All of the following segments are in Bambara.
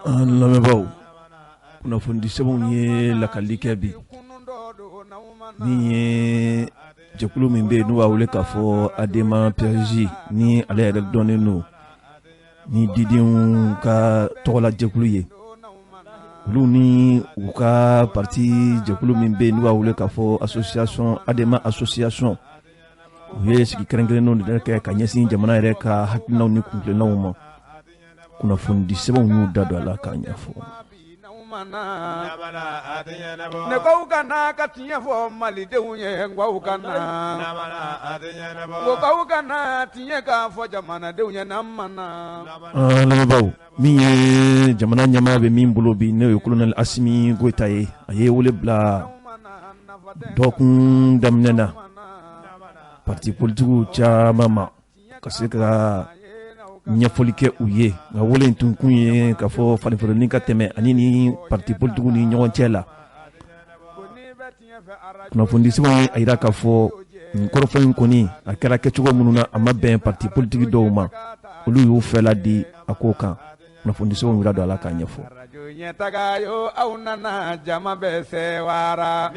An lamɛnbaaw, kunnafonidi sɛbɛnw ye lakali kɛ bi min ye jɛkulu min bɛ yen n'u b'a wele k'a fɔ ADEMA PHJ, ni ale yɛrɛ dɔnnen don ni didenw ka tɔgɔla jɛkulu ye, olu ni u ka parti jɛkulu min bɛ yen n'u b'a wele k'a fɔ association ADEMA association, u ye sigi kɛrɛnkɛrɛnnenw de kɛ ka ɲɛsin jamana yɛrɛ ka hakilinaw ni kuntilennaw ma. Kunnafonidi sɛbɛnw y'u da don a la k'a ɲɛfɔ. Ne ko ka na ka tiɲɛ fɔ malidenw ye, n ka na ko ka na tiɲɛ k'a fɔ jamanadenw ye n'an ma na. An lamɛnbaaw, min ye jamana ɲɛmaa bɛ min bolo bi, n'o ye colonel Asimi Goyita ye, a ye wele bila dɔgɔkun daminɛ na parti politigiw caman ma ka se ka ɲɛfɔli kɛ u ye. Nka wele in tun kun ye k'a fɔ falenfalenni ka tɛmɛ ani ni parti politigiw ni ɲɔgɔn cɛ la. Kunnafonidi sɛbɛnw ye a jira k'a fɔ nin kɔrɔfɔ in kɔni a kɛra kɛcogo minnu na, a ma bɛn parti politique dɔw ma, olu y'u fɛla di a ko kan. Kunnafonidi sɛbɛnw yira don a la k'a ɲɛfɔ. Aw nana jama bɛ sewara.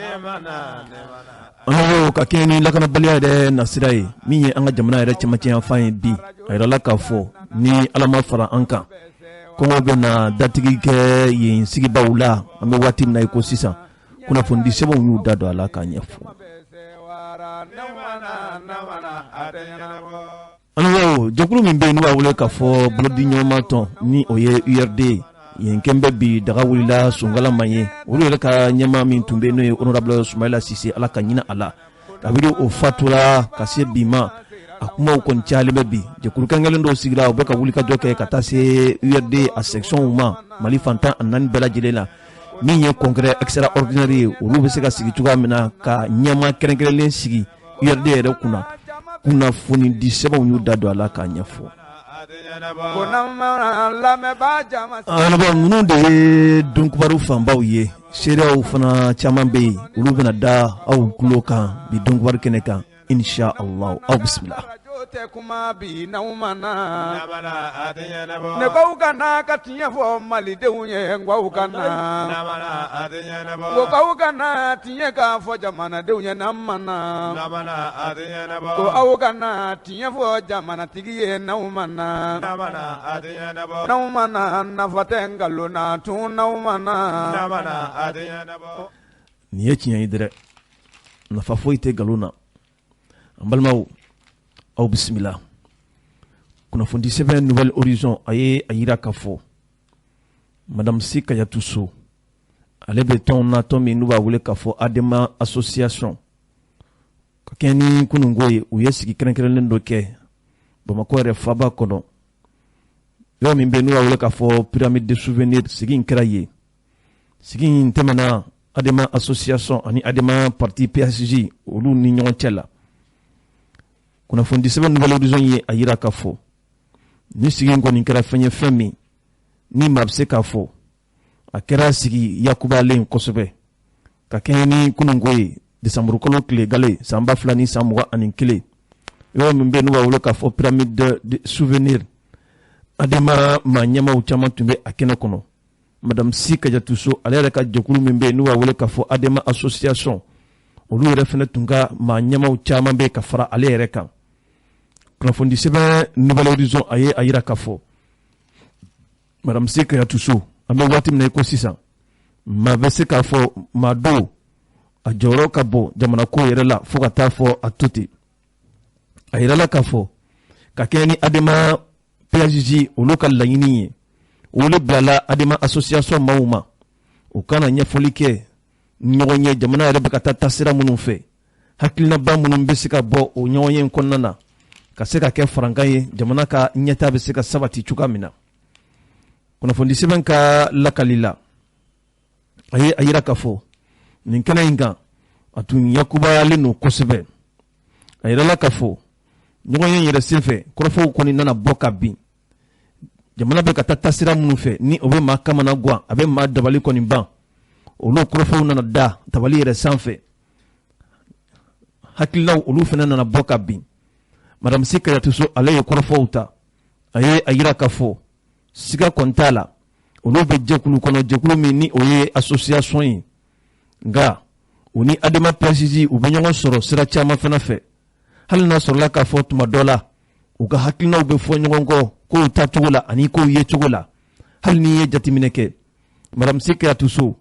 An ka kɛɲɛ ni lakanabaliya yɛrɛ nasira ye min ye an ka jamana yɛrɛ cɛmancɛ yanfan ye bi, a yirala k'a fɔ ni Ala ma fara an kan, kɔngɔ bɛ na datigi kɛ yen sigibaw la an bɛ waati min na i ko sisan. Kunnafonidi sɛbɛnw y'u da don a la k'a ɲɛfɔ. An jɛkulu min bɛ yen n'u b'a wele k'a fɔ bolodi ɲɔgɔnma tɔn, ni o ye URD ye, yen kɛn bɛ bi daga wulila sonkala ma ye. Olu yɛrɛ ka ɲɛmaa min tun bɛ yen, n'o ye honorable Sumayila Sise, Ala ka ɲinɛ a la, kabini o fatura ka se bi ma, a kumaw kɔni cayalen bɛ bi. Jɛkulu kɛrɛnkɛrɛnnen dɔw sigira, u bɛ ka wulikajɔ kɛ ka taa se URD a sectionw ma Mali fan 14 bɛɛ lajɛlen la. Min ye congrès extraordinaire ye, olu bɛ se ka sigi cogoya min na ka ɲɛmaa kɛrɛnkɛrɛnlen sigi URD yɛrɛ kunna. Kunnafoni di sɛbɛnw y'u da don a la k'a ɲɛfɔ. An ninnu de ye donkibaru fanbaw ye. Seereyaw fana caman bɛ yen, olu bɛna da aw tulo kan bi donkibaru kɛnɛ kan, insha Allah. Aw bisimila. Tɛ kuma bi n'aw ma na ne baw ka na ka tiɲɛ fɔ malidenw ye, n ka na ko aw ka na tiɲɛ k'a fɔ jamanadenw ye n'an ma na ko aw ka na tiɲɛ fɔ jamanatigi ye n'aw ma na n'aw ma na nafa tɛ nkalon na tun n'aw ma na. Nin ye tiɲɛ ye dɛ, nafa foyi tɛ nkalon na. An balimaw, aw bisimila. Kunnafonidi sɛbɛn Nouvel Horizon a ye a yira k'a fɔ madame Si Kajatu So, ale bɛ tɔn na, tɔn min n'u b'a wele k'a fɔ ADEMA association. Ka kɛɲɛ ni kununko ye, u ye sigi kɛrɛnkɛrɛnlen dɔ kɛ Bamakɔ yɛrɛ faaba kɔnɔ, yɔrɔ min bɛ n'u b'a wele k'a fɔ Pyramide de souvenir. Sigi in kɛra yen. Sigi in tɛmɛna ADEMA association ani ADEMA parti PHJ olu ni ɲɔgɔn cɛ la. Kunnafonidi sɛbɛn Nouvel Horizon ye a yira k'a fɔ ni sigi in kɔni kɛra fɛn ye, fɛn min ni maa bɛ se k'a fɔ a kɛra sigi yakubalen kosɛbɛ. Ka kɛɲɛ ni kununko ye, desanburukalo tile gale san 2021, yɔrɔ min bɛ n'u b'a wele k'a fɔ Pyramide de souvenir, ADEMA maa ɲɛmaaw caman tun bɛ a kɛnɛ kɔnɔ. Madame Si Kajatu So, ale yɛrɛ ka jɛkulu min bɛ yen n'u b'a wele k'a fɔ ADEMA association, olu yɛrɛ fana tun ka maa ɲɛmaaw caman bɛ ka fara ale yɛrɛ kan. Kunnafonidi sɛbɛn Nouvel Horizon a ye a yira k'a fɔ madame Si Kajatu So, an bɛ waati min na i ko sisan, maa bɛ se k'a fɔ maa don a jɔyɔrɔ ka bon jamana ko yɛrɛ la fo ka taa fɔ a to ten. A yirala k'a fɔ ka kɛɲɛ ni ADEMA PHJ olu ka laɲini ye, wele bilala ADEMA association maaw ma, u kana ɲɛfɔli kɛ ɲɔgɔn ye jamana yɛrɛ bɛ ka taa taasira minnu fɛ, hakilinaba minnu bɛ se ka bɔ o ɲɔgɔn ye kɔnɔna na ka se ka kɛ farankan ye, jamana ka ɲɛtaa bɛ se ka sabati cogoya min na. Kunnafonidi sɛbɛn ka lakali la, a ye a yira k'a fɔ nin kɛnɛ in kan, a tun yakubayalen don kosɛbɛ. A yirala k'a fɔ ɲɔgɔn ye yɛrɛ senfɛ, kɔrɔfɔw kɔni nana bɔ ka bin jamana bɛ ka taa taasira minnu fɛ, ni o bɛ maa kamana gan, a bɛ maa dabali kɔni ban. Olu kɔrɔfɔw nana da tabali yɛrɛ sanfɛ, hakililaw olu fana nana bɔ ka bin. Madame Si Kajatu So, ale ye kɔrɔfɔw ta, a ye a yira k'a fɔ siga kɔni t'a la. Olu bɛ jɛkulu kɔnɔ, jɛkulu min ni o ye association ye, nka u ni Adema PHJ u bɛ ɲɔgɔn sɔrɔ sira caman fana fɛ, hali n'a sɔrɔla k'a fɔ tuma dɔ la u ka hakilinaw bɛ fɔ ɲɔgɔn kɔ kow taacogo la ani kow yecogo la. Hali n'i ye jateminɛ kɛ, Madame Sy Kayatou Sow,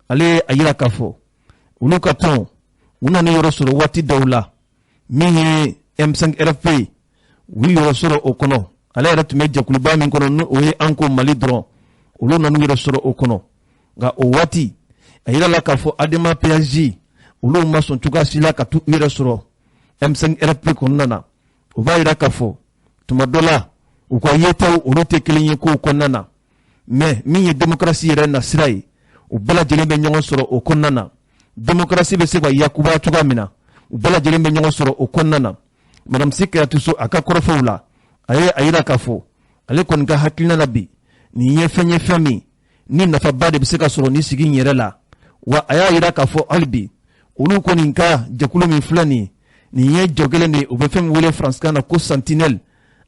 ale ye a yira k'a fɔ olu ka tɔn u nana yɔrɔ sɔrɔ waati dɔw la min ye M5 RFP ye, u y'u yɔrɔ sɔrɔ o kɔnɔ. Ale yɛrɛ tun bɛ jɛkuluba min kɔnɔ, ni o ye An Ko Mali dɔrɔn, olu nana yɛrɛ sɔrɔ o kɔnɔ. Nka o waati a yirala k'a fɔ Adema PHJ olu ma sɔn cogoya si la ka t'u yɛrɛ sɔrɔ M5 RFP kɔnɔna na. O b'a yira k'a fɔ tuma dɔ la u ka yetaw olu tɛ kelen ye kow kɔnɔna na, mais min ye démocratie yɛrɛ nasira ye, u bɛɛ lajɛlen bɛ ɲɔgɔn sɔrɔ o kɔnɔna na. Démocratie bɛ se ka yakuba cogoya min na, u bɛɛ lajɛlen bɛ ɲɔgɔn sɔrɔ o kɔnɔna na. Madame Sy Kayatou Sow, a ka kɔrɔfɔw la, a ye a yira k'a fɔ ale kɔni ka hakilina la bi, nin ye fɛn ye, fɛn min ni nafaba de bɛ se ka sɔrɔ nin sigi in yɛrɛ la. Wa a y'a yira k'a fɔ hali bi olu kɔni ka jɛkulu min filɛ nin ye, nin ye jɔ kelen de ye, u bɛ fɛn min wele faransikan na ko sentinelle.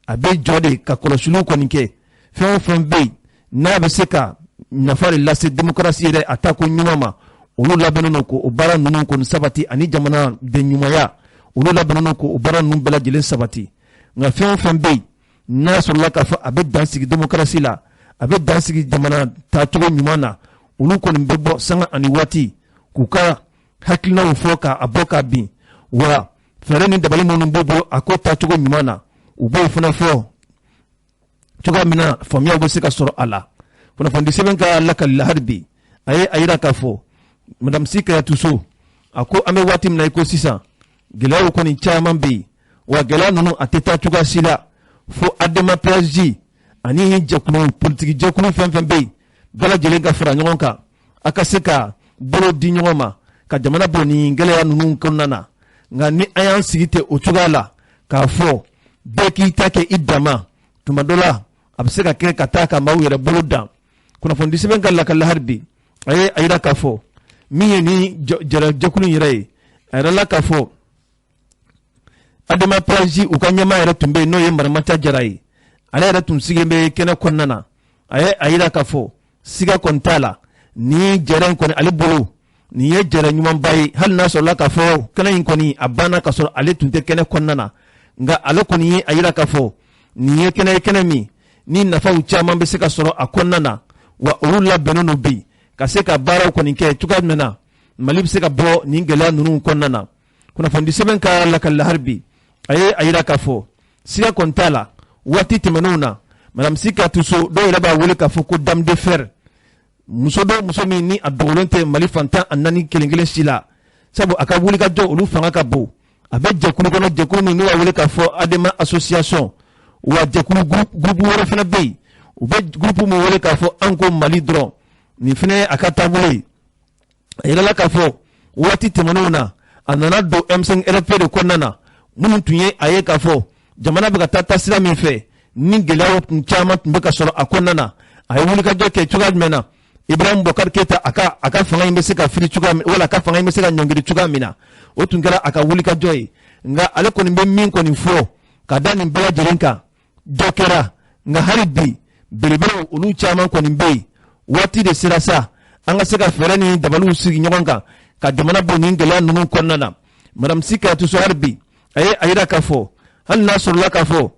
A bɛ jɔ de ka kɔlɔsiliw kɔni kɛ, fɛn o fɛn bɛ yen n'a bɛ se ka nafa de lase démocratie yɛrɛ a taako ɲuman ma, olu labɛnnen don k'o baara ninnu kɔni sabati, ani jamana den ɲumanya, olu labɛnnen don k'o baara ninnu bɛɛ lajɛlen sabati. Nka fɛn o fɛn bɛ yen n'a sɔrɔla k'a fɔ a bɛ dan sigi démocratie la, a bɛ dan sigi jamana taacogo ɲuman na, olu kɔni bɛ bɔ sanga ani waati k'u ka hakilinaw fɔ k'a bɔ k'a bin. Wa fɛɛrɛ ni dabali minnu b'u bolo a ko taacogo ɲuman na, u b'o fana fɔ cogoya min na faamuyaw bɛ se ka sɔrɔ a la. Kunnafoni sɛbɛn ka lakali la, hali bi a ye a yira k'a fɔ Madame Sy Kayatou Sow, a ko an bɛ waati min na i ko sisan, gɛlɛyaw kɔni caman bɛ yen, wa gɛlɛya ninnu a tɛ taa cogoya si la fo Adema PHJ ani jɛkulu politiki jɛkulu fɛn fɛn bɛ yen, bɛɛ lajɛlen ka fara ɲɔgɔn kan, a ka se ka bolo di ɲɔgɔn ma ka jamana bɔ nin gɛlɛya ninnu kɔnɔna na. Nka ni an y'an sigi ten o cogoya la k'a fɔ bɛɛ k'i ta kɛ i dama, tuma dɔ la a bɛ se ka kɛ ka taa ka maaw yɛrɛ bolo dan. Kunnafoni sɛbɛn ka lakali, hali bi a ye a yira k'a fɔ min ye ni jɛkulu in yɛrɛ ye, a yɛrɛ la k'a fɔ Adema PHJ u ka ɲɛmaa yɛrɛ tun bɛ yen, n'o ye Maramata Jara ye. Ale yɛrɛ tun sigilen bɛ kɛnɛ kɔnɔna na. A ye a yira k'a fɔ siga kɔni t'a la, ni jɛrɛ in kɔni, ale bolo nin ye jɛrɛ ɲumanba ye, hali n'a sɔrɔla k'a fɔ kɛnɛ in kɔni a banna ka sɔrɔ ale tun tɛ kɛnɛ kɔnɔna na. Nka ale kɔni ye a yira k'a fɔ nin ye kɛnɛ ye, kɛnɛ min ni nafaw caman bɛ se ka sɔrɔ a kɔnɔna na. Wa olu labɛnnen don bi ka se ka baaraw kɔni kɛ cogoya min na Mali bɛ se ka bɔ nin gɛlɛya ninnu kɔnɔna na. Kunnafoni sɛbɛn ka lakali la, hali bi a ye a yira k'a fɔ siga kɔni t'a la, waati tɛmɛnenw na, Madame Sy Kayatou Sow, dɔw yɛrɛ b'a wele k'a fɔ ko dame de fer, muso dɔ, muso min ni a dogolen tɛ Mali fan 14 kelen kelen si la, sabu a ka wulikajɔ olu fanga ka bon. A bɛ jɛkulu kɔnɔ, jɛkulu min n'u b'a wele k'a fɔ Adema association. Wa jɛkulu groupe wɛrɛ fana bɛ yen, u bɛ groupe min wele k'a fɔ An Ko Mali dɔrɔn. Nin fana ye a ka taabolo ye. A yirala k'a fɔ waati tɛmɛnenw na, a nana don M5 RFP de kɔnɔna na, minnu tun ye a ye k'a fɔ jamana bɛ ka taa taasira min fɛ, ni gɛlɛyaw tun caman tun bɛ ka sɔrɔ a kɔnɔna na. A ye wulikajɔ kɛ cogoya jumɛn na Ibrahim Boubacar Keita a ka fanga in bɛ se ka firi cogoya min, wala a ka fanga in bɛ se ka ɲɔngiri cogoya min na, o tun kɛra a ka wulikajɔ ye. Nka ale kɔni bɛ min kɔni fɔ ka da nin bɛɛ lajɛlen kan, dɔ kɛra, nka hali bi belebelew olu caman kɔni bɛ yen. Waati de sera sa an ka se ka fɛɛrɛ ni dabaliw sigi ɲɔgɔn kan ka jamana bɔ nin gɛlɛya ninnu kɔnɔna na. Madame Sy Kayatou Sow, hali bi a ye a yira k'a fɔ hali n'a sɔrɔla k'a fɔ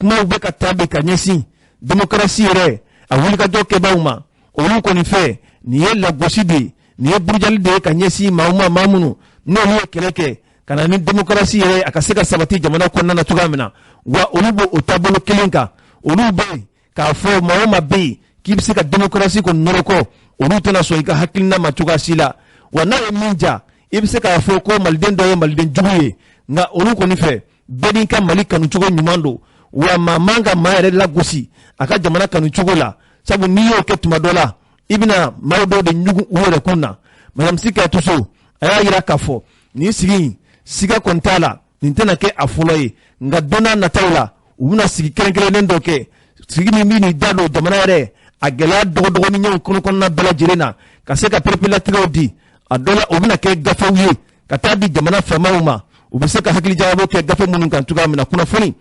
kumaw bɛ ka taa bi ka ɲɛsin démocratie yɛrɛ a wulikajɔ kɛbaaw ma, olu kɔni fɛ nin ye lagosi de ye, nin ye burujali de ye ka ɲɛsin maaw ma, maa minnu n'olu ye kɛlɛ kɛ ka na ni démocratie yɛrɛ a ka se ka sabati jamana kɔnɔna na cogoya min na. Wa olu b'o o taabolo kelen kan, olu bɛ yen k'a fɔ maa o maa bɛ yen k'i bɛ se ka démocratie kɔni nɔrɔkɔ, olu tɛna sɔn i ka hakilina ma cogoya si la. Wa n'a ye min ja, i bɛ se k'a fɔ ko maliden dɔ ye maliden jugu ye, nka olu kɔni fɛ bɛɛ n'i ka Mali kanucogo ɲuman don. Wa maa man ka maa yɛrɛ lagosi a ka jamana kanucogo la, sabu n'i y'o kɛ tuma dɔ la, i bɛna maa dɔw de ɲugun u yɛrɛ kun na. Madame Sy Kayatou Sow, a y'a yira k'a fɔ nin sigi in, siga kɔni t'a la, nin tɛna kɛ a fɔlɔ ye, nka don n'a nataw la u bɛna sigi kɛrɛnkɛrɛnnen dɔ kɛ, sigi min bɛ nin da don jamana yɛrɛ a gɛlɛya dɔgɔdɔgɔninɲɛw kɔnɔ bɛɛ lajɛlen na, ka se ka pereperelatigɛw di. A dɔ la, o bɛna kɛ gafew ye ka taa di jamana faamaw ma, u bɛ se ka hakilijagabɔ kɛ gafe minnu kan cogoya min na. Kunnafoni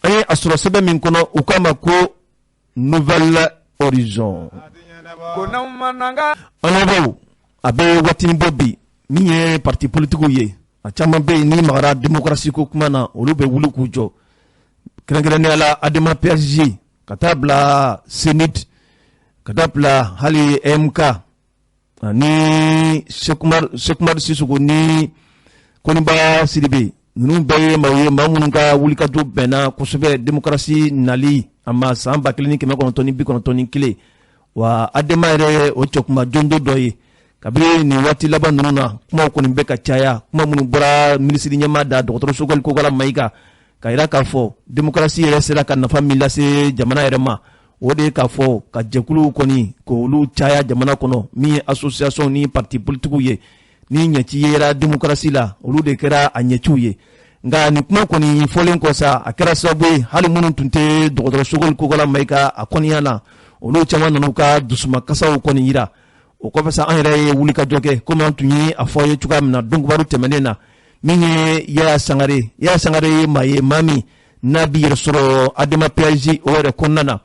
an ye a sɔrɔ sɛbɛn min kɔnɔ, u k'a ma ko Nouvel Horizon. Ko n'aw ma n'an ka. An a bɛ waati bɔ bi, min ye parti politigiw ye, a caman bɛ yen, ni magara démocratie ko kuma na, olu bɛ wuli k'u jɔ, kɛrɛnkɛrɛnnenya la ADEMA PSG, ka taa bila CNID, ka taa bila hali MK ani Cheick Oumar Sissoko ni Koniba Sidibe. Ninnu bɛɛ ye maaw ye, maa minnu ka wulikajɔ bɛnna kosɛbɛ démocratie nali a ma san 1991. Wa ADEMA yɛrɛ, o cɛkuma jɔnjɔ dɔ ye. Kabini nin waati laban ninnu na, kumaw kɔni bɛ ka caya, kuma minnu bɔra minisiri ɲɛmaa da, dɔgɔtɔrɔ Choguel Kokalla Maïga, ka yira k'a fɔ démocratie yɛrɛ sera ka nafa min lase jamana yɛrɛ ma, o de ye k'a fɔ ka jɛkuluw kɔni k'olu caya jamana kɔnɔ, min ye association ni parti politigiw ye. Ni ɲɛci yera démocratie la, olu de kɛra a ɲɛciw ye. Nka nin kuma kɔni fɔlen kɔ sa, a kɛra sababu ye, hali minnu tun tɛ dɔgɔtɔrɔ Choguel Kokalla Maïga a kɔniya na, olu caman nana u ka dusumakasaw kɔni yira. O kɔfɛ sa, an yɛrɛ ye wulikajɔ kɛ, komi an tun ye a fɔ ye cogoya min na donkibaru tɛmɛnen na, min ye Yaya Sangare. Yaya Sangare ye maa ye, maa min n'a b'i yɛrɛ sɔrɔ ADEMA PASJ o yɛrɛ kɔnɔna na,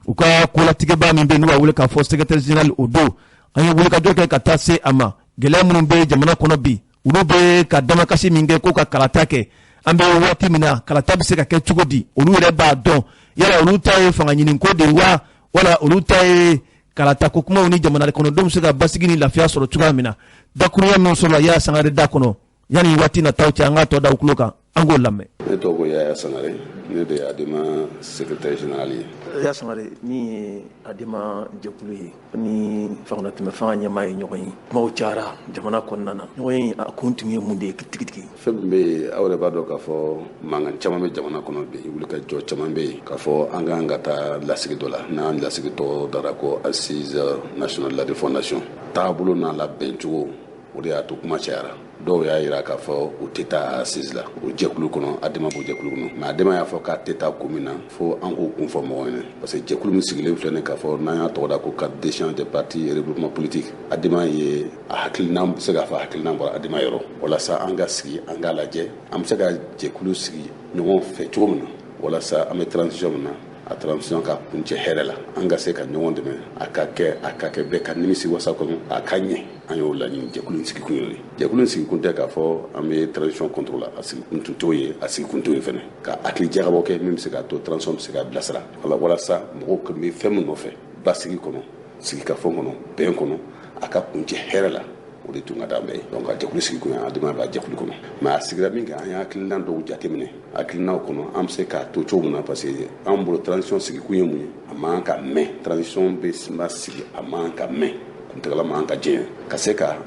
u ka kolatigɛba min bɛ yen n'u b'a wele k'a fɔ secrétaire général, o don an ye wulikajɔ kɛ ka taa se a ma. Gɛlɛya minnu bɛ jamana kɔnɔ bi, olu bɛ ka damakasi min kɛ ko ka kalata kɛ, an bɛ waati min na, kalata bɛ se ka kɛ cogo di? Olu yɛrɛ b'a dɔn yala olu ta ye fanga ɲini ko de ye wa, wala olu ta ye kalata ko kumaw ni jamana kɔnɔdenw bɛ se ka basigi ni lafiya sɔrɔ cogoya min na? Dakurunya min sɔrɔla Yaya Sangare da kɔnɔ yanni waati nataw cɛ, an k'a tɔ da u tulo kan, an k'o lamɛn. Ne tɔgɔ ko Yaya Sangare, ne de ye ADEMA secrétaire général ye. Yaya Sangare, min ye ADEMA jɛkulu ye ni fangatɛmɛ fanga ɲɛmaa ye ɲɔgɔn ye, kumaw cayara jamana kɔnɔna na. Ɲɔgɔn ye, a kun tun ye mun de ye tigitigi? Fɛn min bɛ yen, aw yɛrɛ b'a dɔn k'a fɔ mankan caman bɛ jamana kɔnɔ bi, wulikajɔ caman bɛ yen k'a fɔ an kan ka taa lasigi dɔ la, n'an lasigi tɔgɔ dara ko Assise nationale de la refondation. Taabolo n'a labɛncogo, o de y'a to kuma cayara. Dɔw y'a jira k'a fɔ u tɛ taa assise la, o jɛkulu kɔnɔ, ADEMA b'o jɛkulu kɔnɔ. Mais ADEMA y'a fɔ k'a tɛ taa kun min na, fo an k'o kun fɔ mɔgɔw ɲɛna, parce que jɛkulu min sigilen filɛ nin k'a fɔ n'an y'a tɔgɔ da ko cadre d'échange des partis et regroupement politique, ADEMA ye a hakilina, bɛ se k'a fɔ hakilina bɔra ADEMA yɔrɔ, walasa an ka sigi, an k'a lajɛ an bɛ se ka jɛkulu sigi ɲɔgɔn fɛ cogo min na, walasa an bɛ transition min na, a transition ka kuncɛ hɛrɛ la, an ka se ka ɲɔgɔn dɛmɛ, a ka kɛ, a ka kɛ bɛɛ ka nimisi wasa kɔnɔ, a ka ɲɛ. An y'o laɲini. Jɛkulu in sigikun y'o ye. Jɛkulu in sigikun tɛ k'a fɔ an bɛ transition contre la, a sigikun tun t'o ye. A sigikun t'o ye fɛnɛ ka hakili jagabɔ kɛ min bɛ se k'a to transition bɛ se ka bilasira wala, walasa mɔgɔw bɛ fɛn min nɔfɛ basigi kɔnɔ, sigikafɔ kɔnɔ, bɛn kɔnɔ, a ka kuncɛ hɛrɛ la. O de tun ka d'an bɛɛ ye. Donc a jɛkulu sigikun ye, ADEMA b'a jɛkulu kɔnɔ. Mais a sigira min kɛ, an ye hakilina dɔw jateminɛ. Hakilinaw kɔnɔ, an bɛ se k'a to cogo min na, parce que an bolo transition sigikun ye mun ye? A man ka mɛn. Transition bɛ ma sigi, a man ka mɛn, kuntagala man ka jɛnya, ka se ka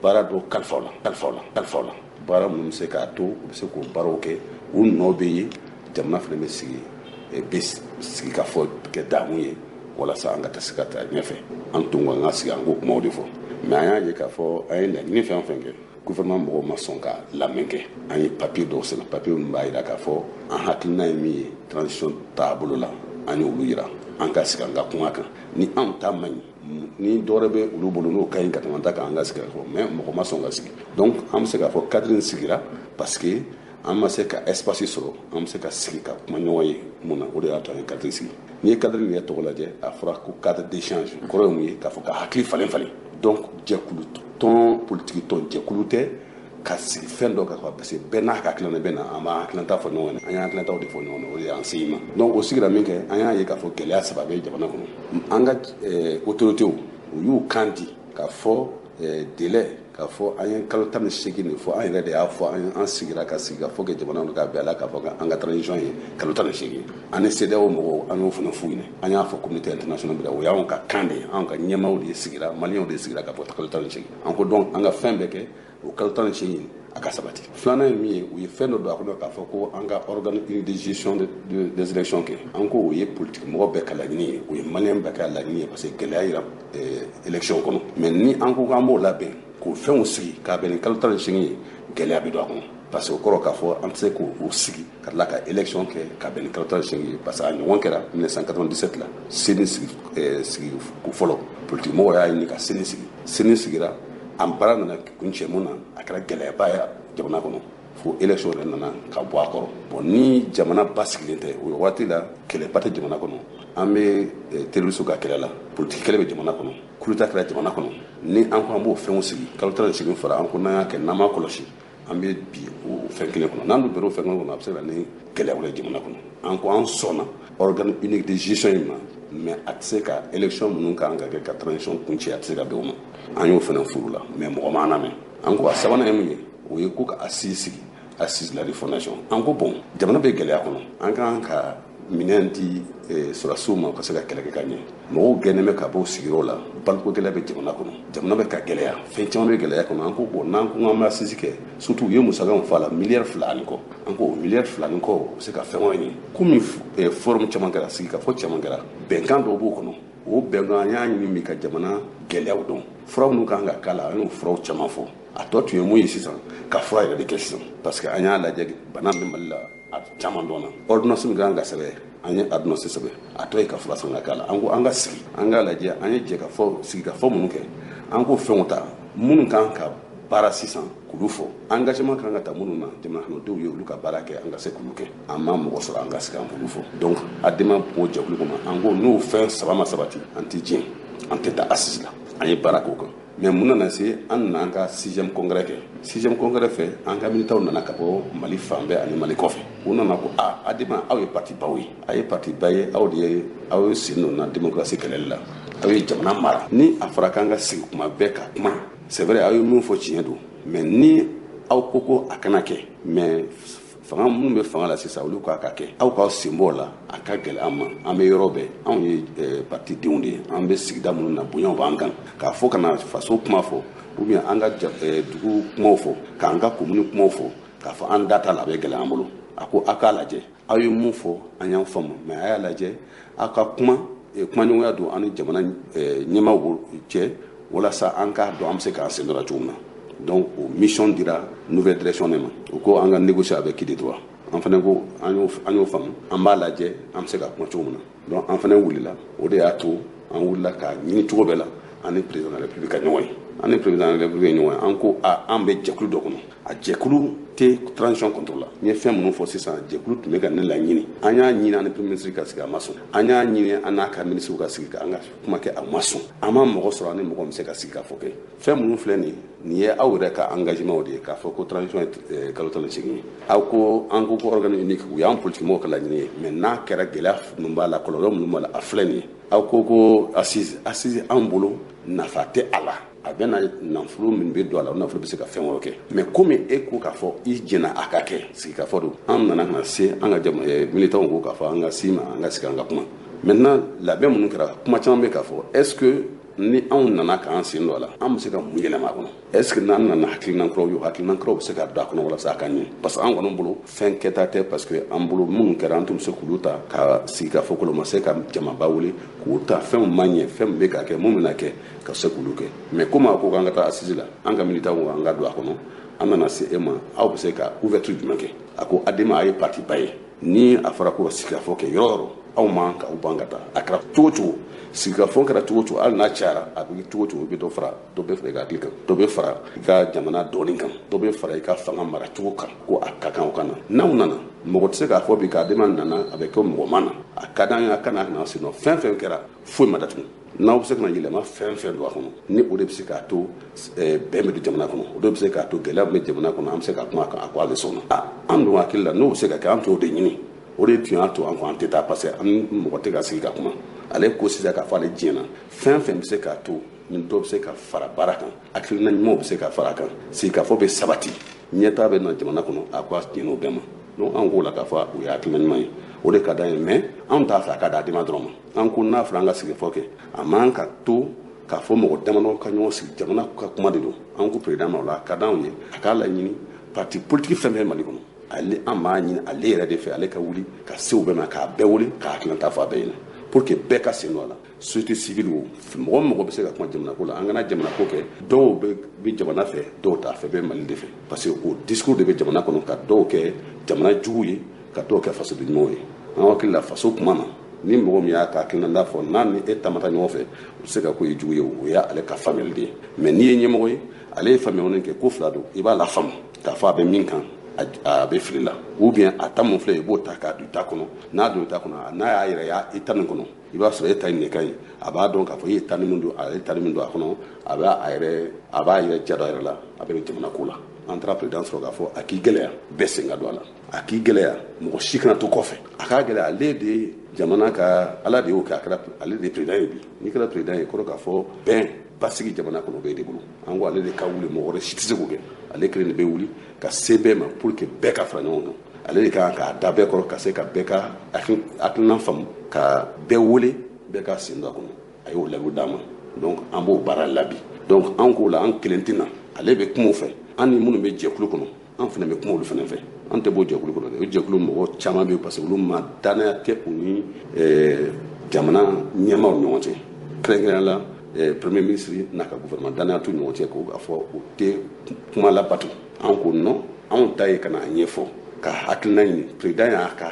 baara dɔw kalifa la, kalifa la, kalifa la, baara minnu bɛ se k'a to u bɛ se k'o baaraw kɛ, u nɔ bɛ ye, jamana fana bɛ sigi, bɛ sigi ka fɔ kɛ damu ye, walasa an ka taa se ka taa ɲɛfɛ. An tun ko an ka sigi, an k'o kumaw de fɔ. Mais an y'a ye k'a fɔ an ye laɲini fɛn o fɛn kɛ, gouvernement mɔgɔw ma sɔn ka lamɛn kɛ. An ye papier dɔw sɛbɛn, papier minnu b'a jira k'a fɔ an hakilina ye min ye transition taabolo la, an y'olu yira, an ka sigi, an ka kuma kan. Ni anw ta man ɲi, ni dɔwɛrɛ bɛ olu bolo n'o ka ɲi ka tɛmɛ an ta kan, an ka sigi ka fɔ. Mais mɔgɔ ma sɔn ka sigi. Donc an bɛ se k'a fɔ cadre in sigira parce que an ma se ka espace sɔrɔ, an bɛ se ka sigi ka kuma ɲɔgɔn ye mun na. O de y'a to an ye cadre sigi. N'i ye cadre yɛrɛ tɔgɔ lajɛ, a fɔra ko cadre d'échange, kɔrɔ ye mun ye? K'a fɔ ka hakili falen falen. Donc jɛkulu tɔn, politiki tɔn jɛkulu tɛ ka sigi fɛn dɔ kan, parce que bɛɛ n'a ka hakilina bɛ na, an b'an hakilinata fɔ ɲɔgɔn ye, an y'an hakilinataw de fɔ ɲɔgɔn ye, o de y'an se i ma. Donc o sigira min kɛ, an y'a ye k'a fɔ gɛlɛya saba bɛ jamana kɔnɔ. An ka autorités, u y'u kan di k'a fɔ délai, k'a fɔ an ye kalo 18 nin fɔ. An yɛrɛ de y'a fɔ, an sigira ka sigi ka fɔ kɛ jamana kɔnɔ k'a bɛn a la k'a fɔ an ka transition ye kalo 18. An ni CEDEAO mɔgɔw, an y'o fana f'u ɲɛna, an y'a fɔ communauté internationale bɛɛ, o y'anw ka kan de ye. Anw ka ɲɛmaaw de sigira, maliyɛnw de sigira k'a fɔ kalo 18. An ko donc an ka fɛn bɛɛ kɛ, o kalo 18 a ka sabati. Filanan ye min ye, u ye fɛn dɔ don a kɔnɔ k'a fɔ ko an ka organe unique de gestion des élections kɛ. An ko o ye politique mɔgɔ bɛɛ ka laɲini ye, o ye maliyɛn bɛɛ ka laɲini ye, parce que gɛlɛya yira élection kɔnɔ. Mais ni an ko k'an b'o labɛn k'o fɛnw sigi k'a bɛn ni kalo 18 ye, gɛlɛya bɛ don a kɔnɔ, parce que o kɔrɔ k'a fɔ an tɛ se k'o sigi ka tila ka élection kɛ ka bɛn ni kalo 18 ye, parce que a ɲɔgɔn kɛra 1997 la, CENI sigi, sigi ko fɔlɔ, politique mɔgɔw y'a ɲini ka CENI sigi. CENI sigira, an baara nana kuncɛ mun na? A kɛra gɛlɛyaba ye jamana kɔnɔ. Fo élection yɛrɛ nana ka bɔ a kɔrɔ. Bon, ni jamana basigilen tɛ, o waati la kɛlɛba tɛ jamana kɔnɔ, an bɛ terroriste ka kɛlɛ la, politique kɛlɛ bɛ jamana kɔnɔ, coup d'état kɛra jamana kɔnɔ. Ni an ko an b'o fɛnw sigi kalo 18 fara an ko n'an y'a kɛ, n'an m'a kɔlɔsi, an bɛ bi o fɛn kelen kɔnɔ. N'an dun bɛrɛ o fɛn kelen kɔnɔ, a bɛ se ka na ni gɛlɛya wɛrɛ jamana kɔnɔ. An ko an sɔnna organe unique de gestion in ma, mais a tɛ se ka élection minnu kan ka kɛ ka transition kuncɛ, a tɛ se ka bɛn o ma. An y'o fana furu la, mais mɔgɔ m'an lamɛn. An ko a sabanan ye mun ye? O ye ko ka assise sigi, assise la refondation. An ko bon, jamana bɛ gɛlɛya kɔnɔ, an kan ka minɛn di sɔrɔdasiw ma ka se ka kɛlɛ kɛ ka ɲɛ. Mɔgɔw gɛnnen bɛ ka bɔ sigiyɔrɔ la, baliko gɛlɛya bɛ jamana kɔnɔ, jamana bɛ ka gɛlɛya, fɛn caman bɛ gɛlɛya kɔnɔ. An ko bon, n'an ko k'an bɛ assise kɛ, surtout u ye musaka min fɔ a la, miliyari 2 ani kɔ, an ko miliyari 2 ni kɔ, o bɛ se ka fɛn wɛrɛ ɲɛ. Komi forum caman kɛra, sigikafɔ caman kɛra, bɛnkan dɔw b'o kɔnɔ. O bɛnkan, an y'a ɲini min ka jamana gɛlɛyaw dɔn, fura minnu kan ka k'a la, an y'o furaw caman fɔ. A tɔ tun ye mun ye sisan? Ka fura yɛrɛ de kɛ sisan, parce que an y'a lajɛ, bana bɛ Mali la, a caman dɔnna. Ordonnance min kan ka sɛbɛn, an ye ordonnance sɛbɛn, a tɔ ye ka fura san ka k'a la. An ko an ka sigi, an k'a lajɛ, an ye jɛ ka fɔ, sigi ka fɔ minnu kɛ, an ko fɛnw ta minnu kan ka baara sisan k'olu fɔ, engagement kan ka ta minnu na jamana kɔnɔdenw ye, olu ka baara kɛ, an ka se k'olu kɛ. An ma mɔgɔ sɔrɔ an ka sigi an k'olu fɔ. Donc ADEMA b'o jɛkulu kɔnɔ. An ko n'o fɛn saba ma sabati, an tɛ diɲɛ, an tɛ taa assise la. An ye baara k'o kan. Mais mun nana se? An nana an ka sixième congrès kɛ. Sixième congrès fɛ, an ka militants nana ka bɔ Mali fan bɛɛ ani Mali kɔfɛ. U nana ko a ADEMA, aw ye parti baw ye, a ye parti ba ye, aw de ye aw ye sen don na démocratie kɛlɛli la, aw ye jamana mara. Ni a fɔra k'an ka sigi kuma bɛɛ ka kuma, c'est vrai, aw ye min fɔ tiɲɛ don, mais ni aw ko ko a kana kɛ, mais fanga minnu bɛ fanga la sisan, olu k'a ka kɛ, aw k'aw sen bɔ o la, a ka gɛlɛn an ma. An bɛ yɔrɔ bɛɛ, anw ye parti denw de ye, an bɛ sigida minnu na, bonyaw b'an kan k'a fɔ ka na faso kuma fɔ, ou bien an ka dugu kumaw fɔ, k'an ka commune kumaw fɔ, k'a fɔ an da t'a la, a bɛ gɛlɛya an bolo. A ko a k'a lajɛ, aw ye mun fɔ, an y'an faamu, mais a y'a lajɛ, aw ka kuma kumaɲɔgɔnya don an ni jamana ɲɛmaaw cɛ, walasa an k'a dɔn an bɛ se k'an sen dɔ la cogo min na. Donc o mission dira nouvelle direction de ma. U ko an ka négocier avec qui de droit. An fana ko an y'o faamu, an b'a lajɛ an bɛ se ka kuma cogo min na. Donc an fana wulila, o de y'a to an wulila k'a ɲini cogo bɛɛ la an ni président de la République ka ɲɔgɔn ye. An ni président de la République ye ɲɔgɔn ye. An ko a an bɛ jɛkulu dɔ kɔnɔ, a jɛkulu tɛ transition contre la. N ye fɛn minnu fɔ sisan, jɛkulu tun bɛ ka ne laɲini. An y'a ɲini an ni premier ministre ka sigi, a ma sɔn. An y'a ɲini an n'a ka ministre ka sigi an ka kuma kɛ, a ma sɔn. An ma mɔgɔ sɔrɔ an ni mɔgɔ min bɛ se ka sigi ka fɔ kɛ. Fɛn minnu filɛ nin ye, nin ye aw yɛrɛ ka engagement de ye k'a fɔ ko transition ye kalo 18 ye. Aw ko an ko ko organe unique, u y'an politique mɔgɔw ka laɲini ye, mais n'a kɛra, gɛlɛya minnu b'a la, kɔlɔlɔ minnu b'a la, a filɛ nin ye. Aw ko ko assise, assise an bolo nafa tɛ a la. A bɛ na nafolo min bɛ don a la, o nafolo bɛ se ka fɛn wɛrɛ kɛ. Mais komi e ko k'a fɔ i jɛnna a ka kɛ sigikafɔ don, an nana ka na se an ka militants ko k'a fɔ an ka s'i ma, an ka sigi an ka kuma. Maintenant, labɛn minnu kɛra, kuma caman bɛ k'a fɔ. Est ce que ni anw nana k'an sen don a la, an bɛ se ka mun yɛlɛma a kɔnɔ? Est ce que n'an nana hakilina kuraw ye, hakilina kuraw bɛ se ka don a kɔnɔ walasa a ka ɲɛ? Parce que an kɔni bolo fɛn kɛta tɛ, parce que an bolo minnu kɛra, an tun bɛ se k'olu ta ka sigi ka fɔ ma se ka jamaba wele k'u ta, fɛnw ma ɲɛ, fɛn min bɛ ka kɛ, mun bɛna kɛ, ka se k'olu kɛ. Mais komi a ko k'an ka taa assise la, an ka militants ko an ka don a kɔnɔ. An nana se e ma, aw bɛ se ka ouverture jumɛn kɛ? A ko ADEMA, a ye parti ba ye, ni a fɔra ko sigikafɔ kɛ yɔrɔ o yɔrɔ, aw man k'aw ban ka taa. A kɛra cogo cogo, sigikafɔ kɛra cogo cogo, hali n'a cayara, a bɛ cogo cogo, i bɛ dɔ fara, dɔ bɛ fara i ka hakili kan, dɔ bɛ fara i ka jamana dɔɔni kan, dɔ bɛ fara i ka fanga mara cogo kan, ko a ka kan o ka na. N'aw nana, mɔgɔ tɛ se k'a fɔ bi k'ADEMA nana, a bɛ kɛ mɔgɔ ma na. A ka d'an ye a kana na, sinon fɛn fɛn kɛra, foyi ma datugu. N'aw bɛ se ka na yɛlɛma fɛn fɛn don a kɔnɔ, ni o de bɛ se k'a to bɛn bɛ don jamana kɔnɔ, o de bɛ se k'a to gɛlɛya bɛ jamana kɔnɔ, an bɛ se ka kuma a kan, a ko ale sɔnna. An dun hakili la, n'o bɛ se ka kɛ, an t'o de ɲini. O de tun y'a to an ko an tɛ taa, parce que an mɔgɔ tɛ ka sigi ka kuma. Ale ko sisan k'a fɔ ale diɲɛna fɛn fɛn bɛ se k'a to ni dɔ bɛ se ka fara baara kan, hakilina ɲumanw bɛ se ka fara a kan, sigikafɔ bɛ sabati, ɲɛtaa bɛ na jamana kɔnɔ, a ko a tiɲɛ o bɛɛ ma. Donc an k'o la k'a fɔ o ye hakilina ɲuman ye, o de ka d'an ye. Mais anw t'a fɛ a ka di ADEMA dɔrɔn ma. An ko n'a fɔra an ka sigifɔ kɛ, a man ka to k'a fɔ mɔgɔ damadɔ ka ɲɔgɔn sigi, jamana ka kuma de don. An ko président ma, o la a ka d'anw ye a k'a laɲini parti politique fɛn fɛn Mali kɔnɔ, ale an b'a ɲini ale yɛrɛ de fɛ, ale ka wuli ka se u bɛɛ ma, k'a bɛɛ wele, k'a hakilina fɔ a bɛɛ ɲɛna, pour que bɛɛ ka sen don a la. Société civile, o mɔgɔ mɔgɔ bɛ se ka kuma jamana ko la, an kana jamana ko kɛ dɔw bɛ jamana fɛ, dɔw t'a fɛ, bɛ Mali de fɛ, parce que o discours de bɛ jamana kɔnɔ ka dɔw kɛ jamana jugu ye, ka dɔw kɛ fasoden ɲumanw ye. An hakili la, faso kuma na, ni mɔgɔ min y'a ka hakilina fɔ, n'a ni e ta ma taa ɲɔgɔn fɛ, o tɛ se ka ko ye jugu ye, o y'ale ka faamuyali de ye. Mais n'i ye ɲɛmɔgɔ ye, ale ye faamuyali kɛ ko fila don, i b'a la faamu k'a fɔ a bɛ min kan. a bɛ fili la, ou bien a ta mun filɛ, i b'o ta k'a don i ta kɔnɔ. N'a don i ta kɔnɔ, n'a y'a yɛrɛ y'a i ta nin kɔnɔ, i b'a sɔrɔ e ta in de ka ɲi. A b'a dɔn k'a fɔ i ye ta min don, a ye ta min don a kɔnɔ, a b'a yɛrɛ ja dɔ a yɛrɛ la, a bɛ jamana ko la. An taara président sɔrɔ k'a fɔ a k'i gɛlɛya, bɛɛ sen ka don a la, a k'i gɛlɛya, mɔgɔ si kana to kɔfɛ. A k'a gɛlɛya, ale de ye jamana ka ala de y'o kɛ, a kɛra ale de ye président ye bi. N'i kɛra président ye, kɔrɔ k'a fɔ bɛn basigi jamana kɔnɔ bɛɛ de bolo. An ko ale de ka wuli, mɔgɔ wɛrɛ si tɛ se k'o kɛ, ale kelen de bɛ wuli ka se bɛɛ ma pour que bɛɛ ka fara ɲɔgɔn kan. Ale de kan k'a da bɛɛ kɔrɔ, ka se ka bɛɛ ka hakilina faamu, ka bɛɛ wele, bɛɛ ka sen don a kɔnɔ. A y'o layidu d'an ma, donc an b'o baara la bi. Donc an k'o la, an kelen tɛ na, ale bɛ kuma o fɛ. An ni minnu bɛ jɛkulu kɔnɔ, an fana bɛ kuma olu fana fɛ. An tɛ bɔ jɛkulu kɔnɔ dɛ. O jɛkulu mɔgɔ caman bɛ yen, parce que olu ma danaya tɛ u ni jamana ɲɛmaaw ni ɲɔgɔn cɛ, kɛrɛnkɛrɛnnenya la premier ministre n'a ka gouvernement, danaya t'u ɲɔgɔn cɛ, ko k'a fɔ u tɛ kuma labato. An ko non, anw ta ye ka na ɲɛfɔ, ka hakilina ɲini. Président y'a ka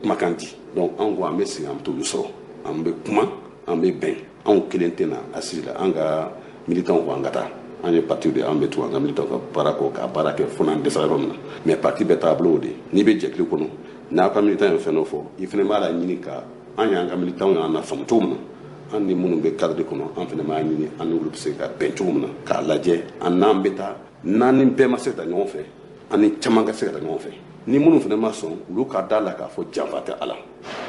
kumakan di, donc an ko an bɛ sigi, an bɛ t'olu sɔrɔ, an bɛ kuma, an bɛ bɛn. Anw kelen tɛ na assise la, an ka militants ko an ka taa. An ye parti de, an bɛ to an ka militants ka baara kɔ, ka baara kɛ fo n'an dɛsɛra yɔrɔ min na. Mais parti bɛɛ taabolo de, n'i bɛ jɛkulu kɔnɔ, n'a ka militant ye fɛn dɔ fɔ, i fana b'a la ɲini ka an y'an ka militants y'an na faamu cogo min na. An ni minnu bɛ cadre kɔnɔ, an fana b'a ɲini an n'olu bɛ se ka bɛn cogo min na, k'a lajɛ an n'an bɛ taa. N'an ni bɛɛ ma se ka taa ɲɔgɔn fɛ, an ni caman ka se ka taa ɲɔgɔn fɛ. Ni minnu fana ma sɔn, olu ka da la k'a fɔ janfa tɛ a la,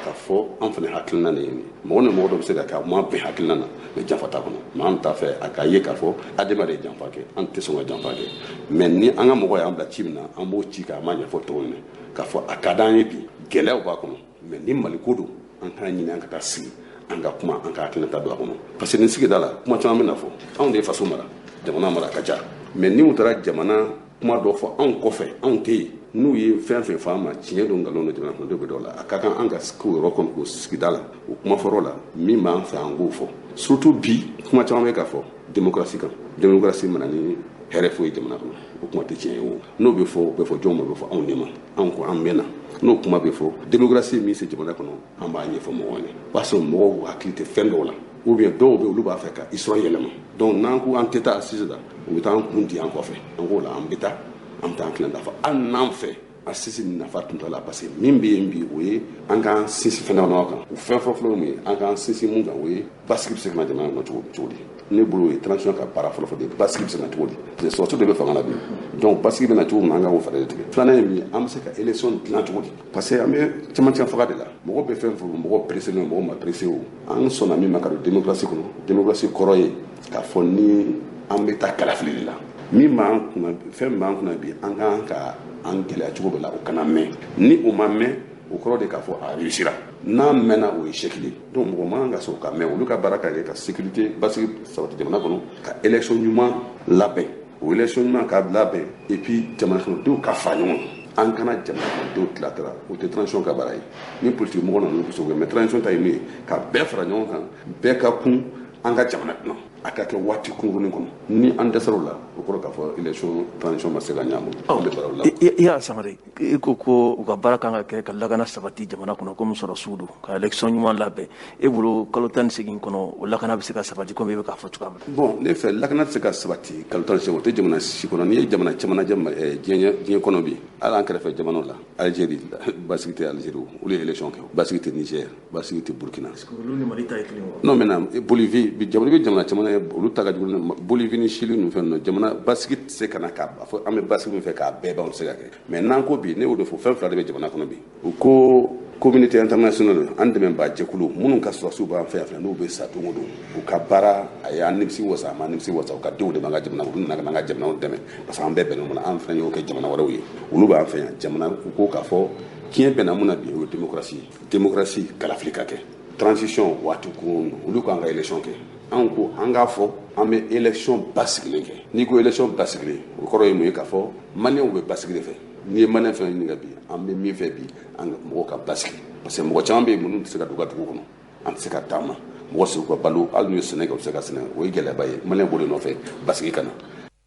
k'a fɔ an fana hakilina de ye nin. Mɔgɔ ni mɔgɔ dɔ bɛ se ka kɛ a ma bɛn hakilina na, mais janfa t'a kɔnɔ. Mais an t'a fɛ a ka ye k'a fɔ Adema de ye janfa kɛ. An tɛ sɔn ka janfa kɛ, mais ni an ka mɔgɔ y'an bila ci min na, an b'o ci k'a ma ɲɛfɔ tɔgɔ ɲini k'a fɔ a ka d'an ye bi, gɛlɛyaw b'a kɔnɔ, mais ni Mali ko don, an k'a ɲini an ka taa sigi, an ka kuma, an ka hakilinata don a kɔnɔ. Parce que nin sigida la, kuma caman bɛ na fɔ. Anw de ye faso mara, jamana mara ka ca, mais ni u taara jamana kuma dɔ fɔ anw kɔfɛ, anw tɛ yen, n'u ye fɛn fɛn fɔ an ma, tiɲɛ don, nkalon don, jamana kɔnɔdenw bɛ dɔw la. A ka kan an ka k'o yɔrɔ kɔnɔ, k'o sigida la, o kuma fɔrɔ la, min b'an fɛ, an k'o fɔ. Surtout bi, kuma caman bɛ ka fɔ démocratie kan. Démocratie mana ni hɛrɛ foyi jamana kɔnɔ, o kuma tɛ tiɲɛ ye. O n'o bɛ fɔ, o bɛ fɔ jɔn ma? O bɛ fɔ anw de ma. Anw ko an bɛ na, n'o kuma bɛ fɔ, démocratie min se jamana kɔnɔ, an b'a ɲɛfɔ mɔgɔw ye. O b'a sɔrɔ mɔgɔw hakili tɛ fɛn dɔw la, ou bien dɔw bɛ, olu b'a fɛ ka histoire yɛlɛma. Donc n'an ko an tɛ taa assise la, u bɛ taa an kun di an kɔfɛ. An k'o la, an bɛ taa, an bɛ taa an tilen dafa, hali n'an fɛ assise nafa tun t'a la, parce que min bɛ yen bi, o ye an k'an sinsin fɛn dama kan. O fɛn fɔlɔ-fɔlɔ min ye an k'an sinsin mun kan, o ye basigi bɛ se ka na jamana kɔnɔ cogo di. Ne bolo, o ye transition ka baara fɔlɔ-fɔlɔ de ye. Basigi bɛ se ka na cogo di? Parce que sɔrɔdasiw de bɛ fanga la bi, donc basigi bɛ na cogo min na, an k'o fɛɛrɛ de tigɛ. Filanan ye min ye, an bɛ se ka élection dilan cogo di? Parce que an bɛ cɛmancɛ faga de la, mɔgɔ bɛ fɛn fɔ, mɔgɔ pressé don, mɔgɔ ma pressé. O an sɔnna min ma ka don démocratie kɔnɔ, démocratie kɔrɔ ye k'a fɔ ni an bɛ taa kalafili de la. Min b'an kunna, fɛn min b'an kunna bi, an kan ka an gɛlɛya cogo bɛɛ la, o kana mɛn. Ni o ma mɛn, o kɔrɔ de k'a fɔ a réussira. N'a mɛnna, o ye échec ye. Donc mɔgɔ man kan ka sɔn ka mɛn. Olu ka baara ka kɛ ka sécurité, basigi sabati jamana kɔnɔ, ka élection ɲuman labɛn, o élection ɲuman ka labɛn, et puis jamana kɔnɔdenw ka fara ɲɔgɔn kan. An kana jamana kɔnɔdenw tilatira, o tɛ transition ka baara ye. Ni politique mɔgɔ nana, kosɛbɛ, mais transition ta ye min ye, ka bɛɛ fara ɲɔgɔn kan, bɛɛ ka kun an ka jamana dilan, a ka kɛ waati kunkurunin kɔnɔ. Ni an dɛsɛra o la, o kɔrɔ k'a fɔ élection transition ma se ka ɲɛ an bolo. An bɛ baara o la. I y'a Sangare, i ko ko u ka baara kan ka kɛ ka lakana sabati jamana kɔnɔ, komi sɔrɔsiw don, ka élection ɲuman labɛn. E bolo, kalo 18 kɔnɔ, o lakana bɛ se ka sabati komi i bɛ k'a fɔ cogoya min na? Bon, ne fɛ, lakana tɛ se ka sabati kalo 18. O tɛ jamana si kɔnɔ. N'i ye jamana caman lajɛ diɲɛ kɔnɔ bi, hali an kɛrɛfɛ jamanaw la, Algérie, basigi tɛ Algérie, olu ye élection kɛ, basigi tɛ Niger, basigi tɛ Burkina. Olu ni Mali ta ye kelen wa? Non, maintenant Bolivie bi, jamana bɛ jamana caman ye, olu ta ka jugu. Bolivie ni Chili ninnu fɛn ninnu, jamana basigi tɛ se ka na k'a fɔ an bɛ basigi min fɛ k'a bɛɛ ban, o tɛ se ka kɛ. Mais n'an ko bi, ne y'o de fɔ, fɛn fila de bɛ jamana kɔnɔ bi. U ko communauté internationale, an dɛmɛbaa jɛkulu minnu ka sɔrɔdasiw b'an fɛ yan fɛnɛ, n'u bɛ sa don o don, u ka baara a y'an nimisi wasa, a ma nimisi wasa, u ka denw de b'an ka jamana, olu nana ka n'an ka jamanaw dɛmɛ, parce que an bɛɛ bɛnnen o ma, an fɛnɛ y'o kɛ jamana wɛrɛw ye, olu b'an fɛ yan jamana. U ko k'a fɔ tiɲɛ bɛnna mun na bi, o ye démocratie ye. Démocratie, kalafili ka kɛ, transition waati kurun, olu k'an ka élection kɛ. An ko an k'a fɔ an bɛ élection basigilen kɛ. N'i ko élection basigilen, o kɔrɔ ye mun ye? K'a fɔ maliyɛnw bɛ basigi de fɛ. N'i ye maliyɛn fɛn ɲininka bi, an bɛ min fɛ bi, an ka mɔgɔw ka basigi, parce que mɔgɔ caman bɛ yen minnu tɛ se ka don u ka dugu kɔnɔ, an tɛ se ka taama, mɔgɔ tɛ se k'u ka balo, hali n'u ye sɛnɛ kɛ, u tɛ se ka sɛnɛ. O ye gɛlɛyaba ye. Maliyɛn b'o de nɔfɛ, basigi ka na.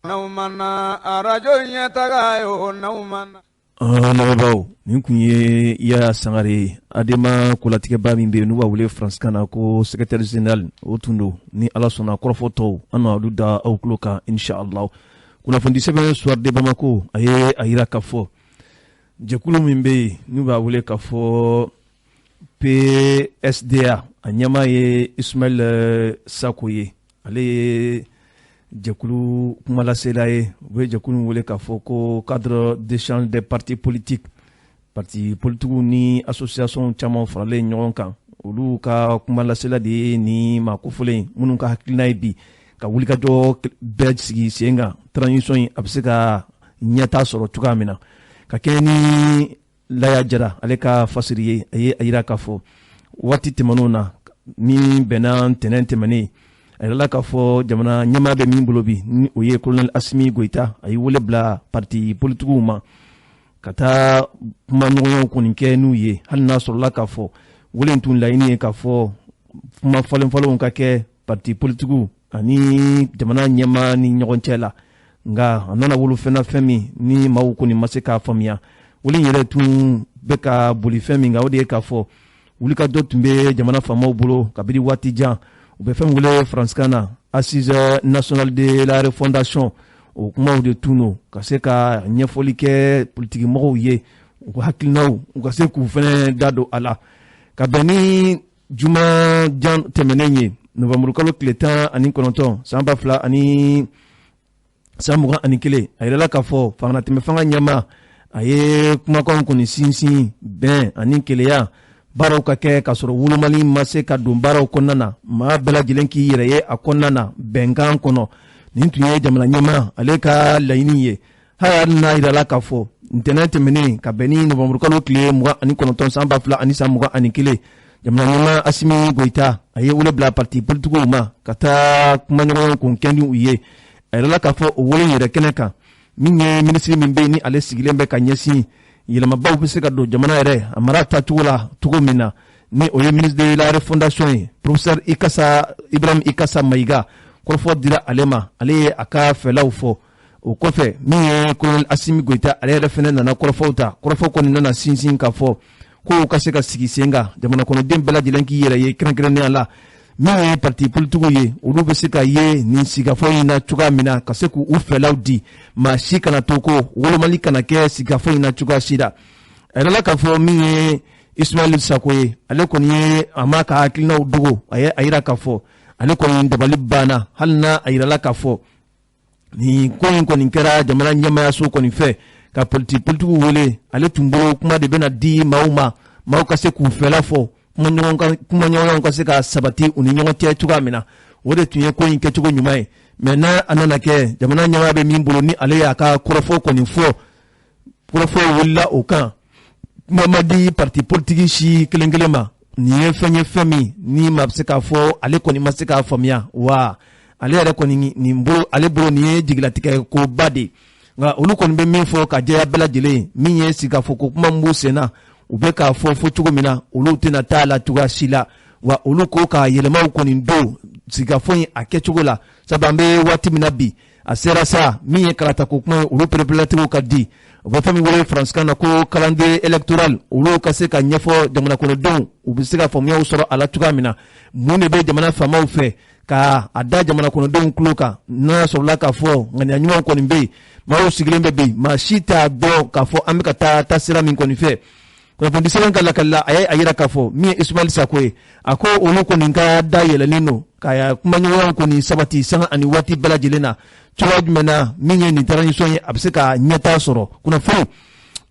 N'aw mana arajo ɲɛtaga ye o, n'aw mana. Lamɛnbaaw, nin kun ye Yaya Sangare ye, Adema kolatigɛba min bɛ yen n'u b'a wele faransikan na ko secrétaire général, o tun don. Ni Ala sɔnna, kɔrɔfɔ tɔw, an na olu da aw tulo kan, inshallah. Kunnafoni sɛbɛn Soir de Bamako, a ye a yira k'a fɔ Jɛkulu min bɛ yen n'u b'a wele k'a fɔ PSDA, a ɲɛmaa ye Ismaël Sako ye. Ale ye jɛkulu kumalasela ye. U bɛ jɛkulu wele k'a fɔ ko Cadre d'échange des partis politiques. Parti politiques ni association caman faralen ɲɔgɔn kan, olu ka kumalasela de ye ni maa kofɔlen minnu ka hakilina ye bi ka wulikajɔ bɛɛ sigi sen kan, transition in a bɛ se ka ɲɛta sɔrɔ cogoya min na. Ka kɛɲɛ ni Laya Jara ale ka fasiri ye, a ye a yira k'a fɔ waati tɛmɛnenw na min bɛnna ntɛnɛn tɛmɛnen, a yirala k'a fɔ jamana ɲɛmaa bɛ min bolo bi, ni o ye colonel Asimi Goyita, a ye wele bila parti politigiw ma ka taa kumaɲɔgɔnyaw kɔni kɛ n'u ye. Hali n'a sɔrɔla k'a fɔ wele in tun laɲini ye k'a fɔ kuma falen falenw ka kɛ parti politigiw ani jamana ɲɛmaa ni ɲɔgɔn cɛ la, nka a nana wolo fɛn na, fɛn min ni maaw kɔni ma se k'a faamuya. Wele in yɛrɛ tun bɛ ka boli fɛn min kan, o de ye k'a fɔ wulikajɔ tun bɛ jamana faamaw bolo kabini waati jan, u bɛ fɛn min wele faransikan na Assise nationale de la refondation. O kumaw de tun don ka se ka ɲɛfɔli kɛ politikimɔgɔw ye, u ka hakilinaw, u ka se k'u fɛnɛ da don a la. Ka bɛn ni juma jan tɛmɛnen ye, novanburukalo tile 19 san 2021, a yirala k'a fɔ fangatɛmɛ fanga ɲɛmaa, a ye kumakanw kɔni sinsin bɛn ani keleya baaraw ka kɛ, k'a sɔrɔ wolomali ma se ka don baaraw kɔnɔna na, maa bɛɛ lajɛlen k'i yɛrɛ ye a kɔnɔna na bɛnkan kɔnɔ. Nin tun ye jamana ɲɛmaa ale ka laɲini ye. Hali n'a yirala k'a fɔ ntɛnɛn tɛmɛnen, ka bɛn ni novanburukalo tile 29 san 2021, jamana ɲɛmaa Asimi Goyita a ye wele bila parti politigiw ma ka taa kumaɲɔgɔnya kun kɛ ni u ye. A yirala k'a fɔ o wele yɛrɛ kɛnɛ kan, min ye minisiri min bɛ yen ni ale sigilen bɛ ka ɲɛsin yɛlɛmabaw bɛ se ka don jamana yɛrɛ a mara tacogo la cogo min na, ni o ye ministre de la refondation ye, professeur Ikasa Ibrahim Ikasa Mayiga, kɔrɔfɔ dira ale ma, ale ye a ka fɛlaw fɔ. O kɔfɛ, min ye colonel Asimi Goyita, ale yɛrɛ fɛnɛ nana kɔrɔfɔw ta. Kɔrɔfɔ kɔni nana sinsin k'a fɔ kow ka se ka sigi sen kan, jamana kɔnɔden bɛɛ lajɛlen k'i yɛrɛ ye, kɛrɛnkɛrɛnnenya la min ye parti politigiw ye, olu bɛ se ka ye nin sigikafɔ in na cogoya min na, ka se k'u fɛlaw di. Maa si kana to ko wolomali kana kɛ sigikafɔ in na cogoya si la. A yirala k'a fɔ min ye Ismaël Sako ye, ale kɔni ye a ma ka hakilinaw dogo. A ye a yira k'a fɔ ale kɔni dabali banna, hali n'a a yirala k'a fɔ nin ko in kɔni kɛra jamana ɲɛmaayaso kɔni fɛ ka parti politigiw wele. Ale tun bolo kuma de bɛna di maaw ma, maaw ka se k'u fɛla fɔ, kumaɲɔgɔnyaw ka se ka sabati u ni ɲɔgɔn cɛ cogoya min na. O de tun ye ko in kɛcogo ɲuman ye. Mɛ n'a a nana kɛ jamana ɲɛmaa bɛ min bolo, ni ale y'a ka kɔrɔfɔ kɔni fɔ, kɔrɔfɔ wulila o kan, kuma ma di parti politique si kelen kelen ma. Nin ye fɛn ye, fɛn min ni maa bɛ se k'a fɔ ale kɔni ma se k'a faamuya wa. Ale yɛrɛ kɔni nin bolo, ale bolo nin ye jigilatigɛ koba de ye. Nka olu kɔni bɛ min fɔ ka jɛya bɛɛ lajɛlen, min ye sigikafɔ ko kuma min b'u sen na, u bɛ k'a fɔ fɔ cogo min na, olu tɛna taa la cogoya si la wa. Olu ko ka yɛlɛmaw kɔni don sigikafɔ in a kɛcogo la, sabu an bɛ waati min na bi, a sera sa min ye kalata ko kuma ye, olu pereperelatigɛw ka di. U bɛ fɛn min wele faransikan na ko calendrier électoral, olu ka se ka ɲɛfɔ jamana kɔnɔdenw, u bɛ se ka faamuyaw sɔrɔ a la cogoya min na, mun de bɛ jamana faamaw fɛ ka a da jamana kɔnɔdenw tulo kan. N'a sɔrɔla k'a fɔ ŋaniya ɲuman kɔni bɛ yen, maaw sigilen bɛ bi, maa si t'a dɔn k'a fɔ an bɛ ka taa taasira min kɔni fɛ. Kunnafoni sɛbɛn ka lakali la, a ye a yira k'a fɔ min ye Ismaël Sako ye, a ko olu kɔni ka da yɛlɛlen don ka kumaɲɔgɔnyaw kɔni sabati sanga ani waati bɛɛ lajɛlen na, cogoya jumɛn na min ye nin transition ye, a bɛ se ka ɲɛtaa sɔrɔ. Kunnafoni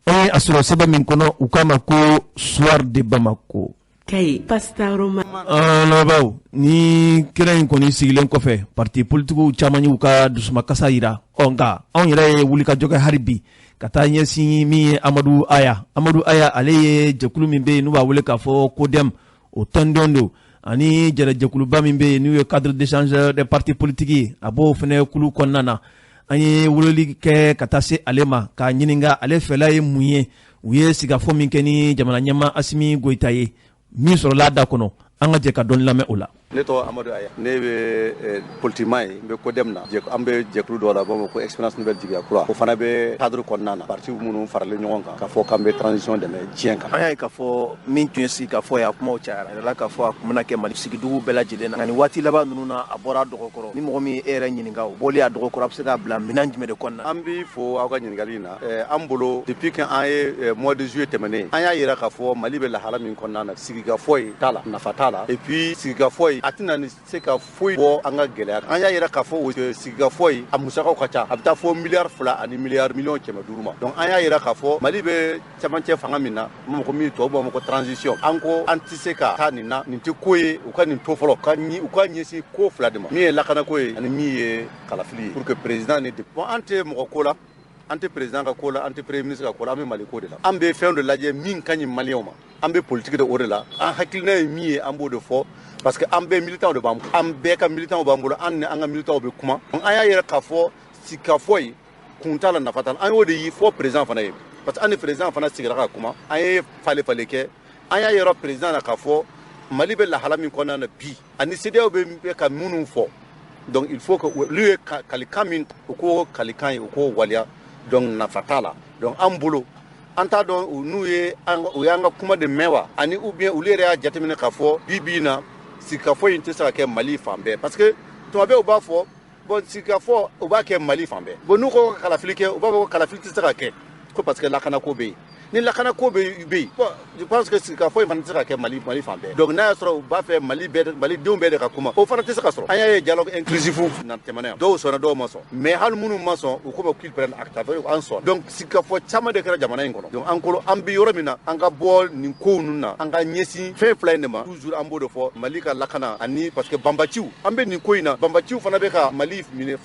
an ye a sɔrɔ sɛbɛn min kɔnɔ, u k'a ma ko Soir de Bamako. Kayi Pastaroma. Lamɛnbaaw, ni kɛnɛ in kɔni sigilen kɔfɛ, parti politigiw caman y'u ka dusumakasa yira. Ɔ nka anw yɛrɛ ye wulikajɔ kɛ hali bi ka taa ɲɛsin min ye Amadu Aya. Amadu Aya, ale ye jɛkulu min bɛ yen n'u b'a wele k'a fɔ CODEM, o tɔnden don, ani jɛrɛjɛkuluba min bɛ yen n'u ye Cadre d'échange des partis politiques ye, a b'o fana kulu kɔnɔna na. An ye weleli kɛ ka taa se ale ma k'a ɲininka ale fɛla ye mun ye, u ye sigikafɔ min kɛ ni jamana ɲɛmaa Asimi Goyita ye. Min sɔrɔla a da kɔnɔ, an ka jɛ ka dɔɔni lamɛn o la. Ne tɔgɔ Amadu Aya, ne bɛ politique ye, n bɛ CODEM na, an bɛ jɛkulu dɔ la, b'a ko Expérience Nouvelle Jigiya Kura. O fana bɛ cadre kɔnɔna na, parti minnu faralen ɲɔgɔn kan k'a fɔ k'an bɛ transition dɛmɛ diɲɛ kan. An y'a ye k'a fɔ min tun ye sigi k'a fɔ ye, a kumaw cayara, a yɛrɛ k'a fɔ a kun bɛna kɛ Mali sigidugu bɛɛ lajɛlen na, nka nin waati laban ninnu na, a bɔra a dɔgɔkɔrɔ. Ni mɔgɔ min e yɛrɛ ɲininka, o bɔli a dɔgɔkɔrɔ, a bɛ se k'a bila minɛn jumɛn de kɔnɔna? An b'i fo aw ka ɲininkali in na. An bolo, depuis que an ye mois de juillet tɛmɛnen, an y'a yira k'a fɔ Mali bɛ lahala min kɔnɔna na, sigikafɔ ye t'a la, nafa t'a la, et puis sigikafɔ ye a tɛna ni se ka foyi bɔ an ka gɛlɛya. An y'a yira k'a fɔ sigikafɔ ye a musakaw ka ca, a bɛ taa fɔ 2 miliyari ani miliyari miliyɔn 500 ma. Donc an y'a yira k'a fɔ Mali bɛ cɛmancɛ fanga min na, ko min tubabu b'a fɔ ko transition, an ko an tɛ se ka taa nin na, nin tɛ ko ye. U ka nin to fɔlɔ, ka u ka ɲɛsin ko fila de ma, min ye lakanako ye ani min ye kalafili ye, pour que président ni, bon, an tɛ mɔgɔ ko la, an tɛ président ka ko la, an tɛ premier ministre ka ko la, an bɛ Mali ko de la. An bɛ fɛn dɔ lajɛ min ka ɲi Maliyɛnw ma, an bɛ politique de o de la. An hakilina ye min ye, an b'o de fɔ, parce que an bɛɛ militants de b'an bolo, an bɛɛ ka militants b'an bolo, an ni an ka militants bɛ kuma. An y'a yɛrɛ k'a fɔ sigikafɔ ye kun t'a la, nafa t'a la. An y'o de fɔ président fana ye, parce que an ni président fana sigira ka kuma, an ye falen falen kɛ. An y'a yɛrɛ président na k'a fɔ Mali bɛ lahala min kɔnɔna na bi, ani CEDEAO bɛ ka minnu fɔ, donc il faut que olu ye kalikan min, u k'o kalikan ye, u k'o waleya. Donc nafa t'a la. Donc an bolo, an t'a dɔn n'u ye u y'an ka kuma de mɛn wa, ani ou bien olu yɛrɛ y'a jateminɛ k'a fɔ bi bi in na, sigikafɔ in tɛ se ka kɛ Mali fan bɛɛ, parce que tuma bɛɛ u b'a fɔ, bon, sigikafɔ u b'a kɛ Mali fan bɛɛ. Bon, n'u ko ka kalafili kɛ, u b'a fɔ ko kalafili tɛ se ka kɛ ko parce que lakanako bɛ yen. Ni lakanako bɛ yen, bon, je pense que sigikafɔ in fana tɛ se ka kɛ Mali fan bɛɛ. Donc n'a y'a sɔrɔ u b'a fɛ Mali bɛɛ, Malidenw bɛɛ de ka kuma, o fana tɛ se ka sɔrɔ. An y'a ye dialogue inclusif na tɛmɛna yan, dɔw sɔnna, dɔw ma sɔn, mais hali minnu ma sɔn, u ko qu'ils prennent acte, an sɔn. Donc sigikafɔ caman de kɛra jamana in kɔnɔ. Donc an kolo, an bɛ yɔrɔ min na, an ka bɔ nin kow ninnu na, an ka ɲɛsin fɛn fila in de ma. Toujours an b'o de fɔ, Mali ka lakana, ani parce que banbaciw, an bɛ nin ko in na, banbaciw fana bɛ ka Mali minɛ,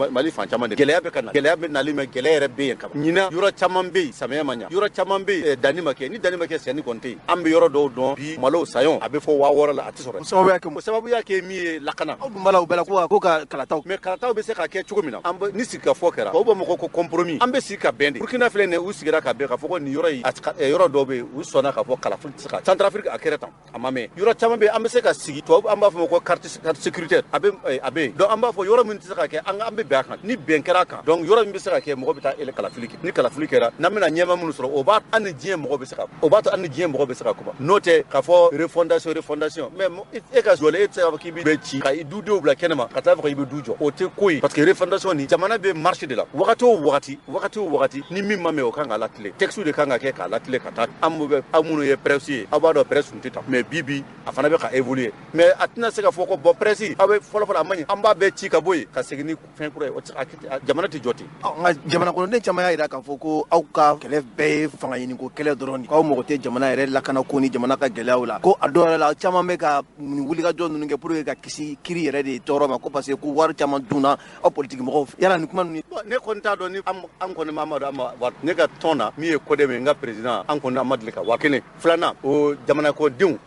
Mali fan caman de. Gɛlɛya bɛ ka na, gɛlɛya bɛ nali, mɛ gɛlɛya yɛrɛ bɛ yen kaban. Ɲinan, yɔrɔ caman bɛ yen, samiya ma ɲa, yɔrɔ caman bɛ yen, danni ma kɛ. Ni danni ma kɛ, sɛni kɔni tɛ yen. An bɛ yɔrɔ dɔw dɔn bi, malo saɲɔ a bɛ fɔ 6000 la, a tɛ sɔrɔ. Sababuya kɛ O sababuya kɛ min ye, lakana. Aw dun b'a la, u bɛɛ la ko ka kalataw. Mais kalataw bɛ se ka kɛ cogo min na, an bɛ ni sigikafɔ kɛra, o b'a mɔgɔ ko compromis, an bɛ sigi ka bɛn de. Burkina filɛ nin ye, u sigira ka bɛn ka fɔ ko nin yɔrɔ in, yɔrɔ dɔw bɛ yen, u sɔnna k'a fɔ kalafili tɛ se ka. Centrafrique, a kɛra tan, a ma mɛn. Yɔrɔ caman bɛ yen, an bɛ se ka sigi, tubabu an b'a fɔ ma ko carte sécuritaire, a bɛ yen. Donc an b'a fɔ yɔrɔ min tɛ se ka kɛ, an bɛ bɛn a kan. Ni bɛn kɛra a kan, donc yɔrɔ min bɛ se ka kɛ, mɔgɔ bɛ taa kalafili kɛ. Ni kalafili kɛra, n'an bɛna ɲɛma minnu sɔrɔ, o b'a an ni diɲɛ mɔgɔ bɛ se ka, o b'a to an ni diɲɛ mɔgɔ bɛ se ka kuma. N'o tɛ k'a fɔ refondation, refondation, mais e ka jɔlen, e tɛ se k'a fɔ k'i bɛ ci ka i dudenw bila kɛnɛma ka taa fɔ k'i bɛ du jɔ, o tɛ ko ye. Parce que refondation ni jamana bɛ marche de la wagati o wagati, wagati o wagati, ni min ma mɛn, o kan ka latile, texte de kan ka kɛ k'a latile ka taa. An bɛ aw minnu ye presse ye, aw b'a dɔn presse tun tɛ tan, mais bi bi a fana bɛ ka évoluer. Mais a tɛna se ka fɔ ko bon, presse aw bɛ fɔlɔ fɔlɔ, a ma ɲi, an b'a bɛɛ ci ka bɔ yen ka segin ni fɛn kura ye, o tɛ se ka, jamana tɛ jɔ ten. Nka jamana kɔnɔden caman y'a jira k'a fɔ ko aw ka kɛlɛ bɛɛ ye fanga ɲiniko kɛlɛ dɔrɔn de, k'aw mago tɛ jamana yɛrɛ lakanako ni jamana ka gɛlɛyaw la, ko a dɔw yɛrɛ la, caman bɛ ka nin wulikajɔ ninnu kɛ pour que ka kisi kiri yɛrɛ de tɔɔrɔ ma, ko parce que ko wari caman dunna aw politiki mɔgɔw fɛ. Yala nin kuma ninnu? Ne kɔni t'a dɔn ni an kɔni ma dɔn, an ma wari. Ne ka tɔn na, min ye CODEM ye, n ka président, an kɔni an ma deli ka wari kelen. Filanan, o jamana kɔnɔdenw,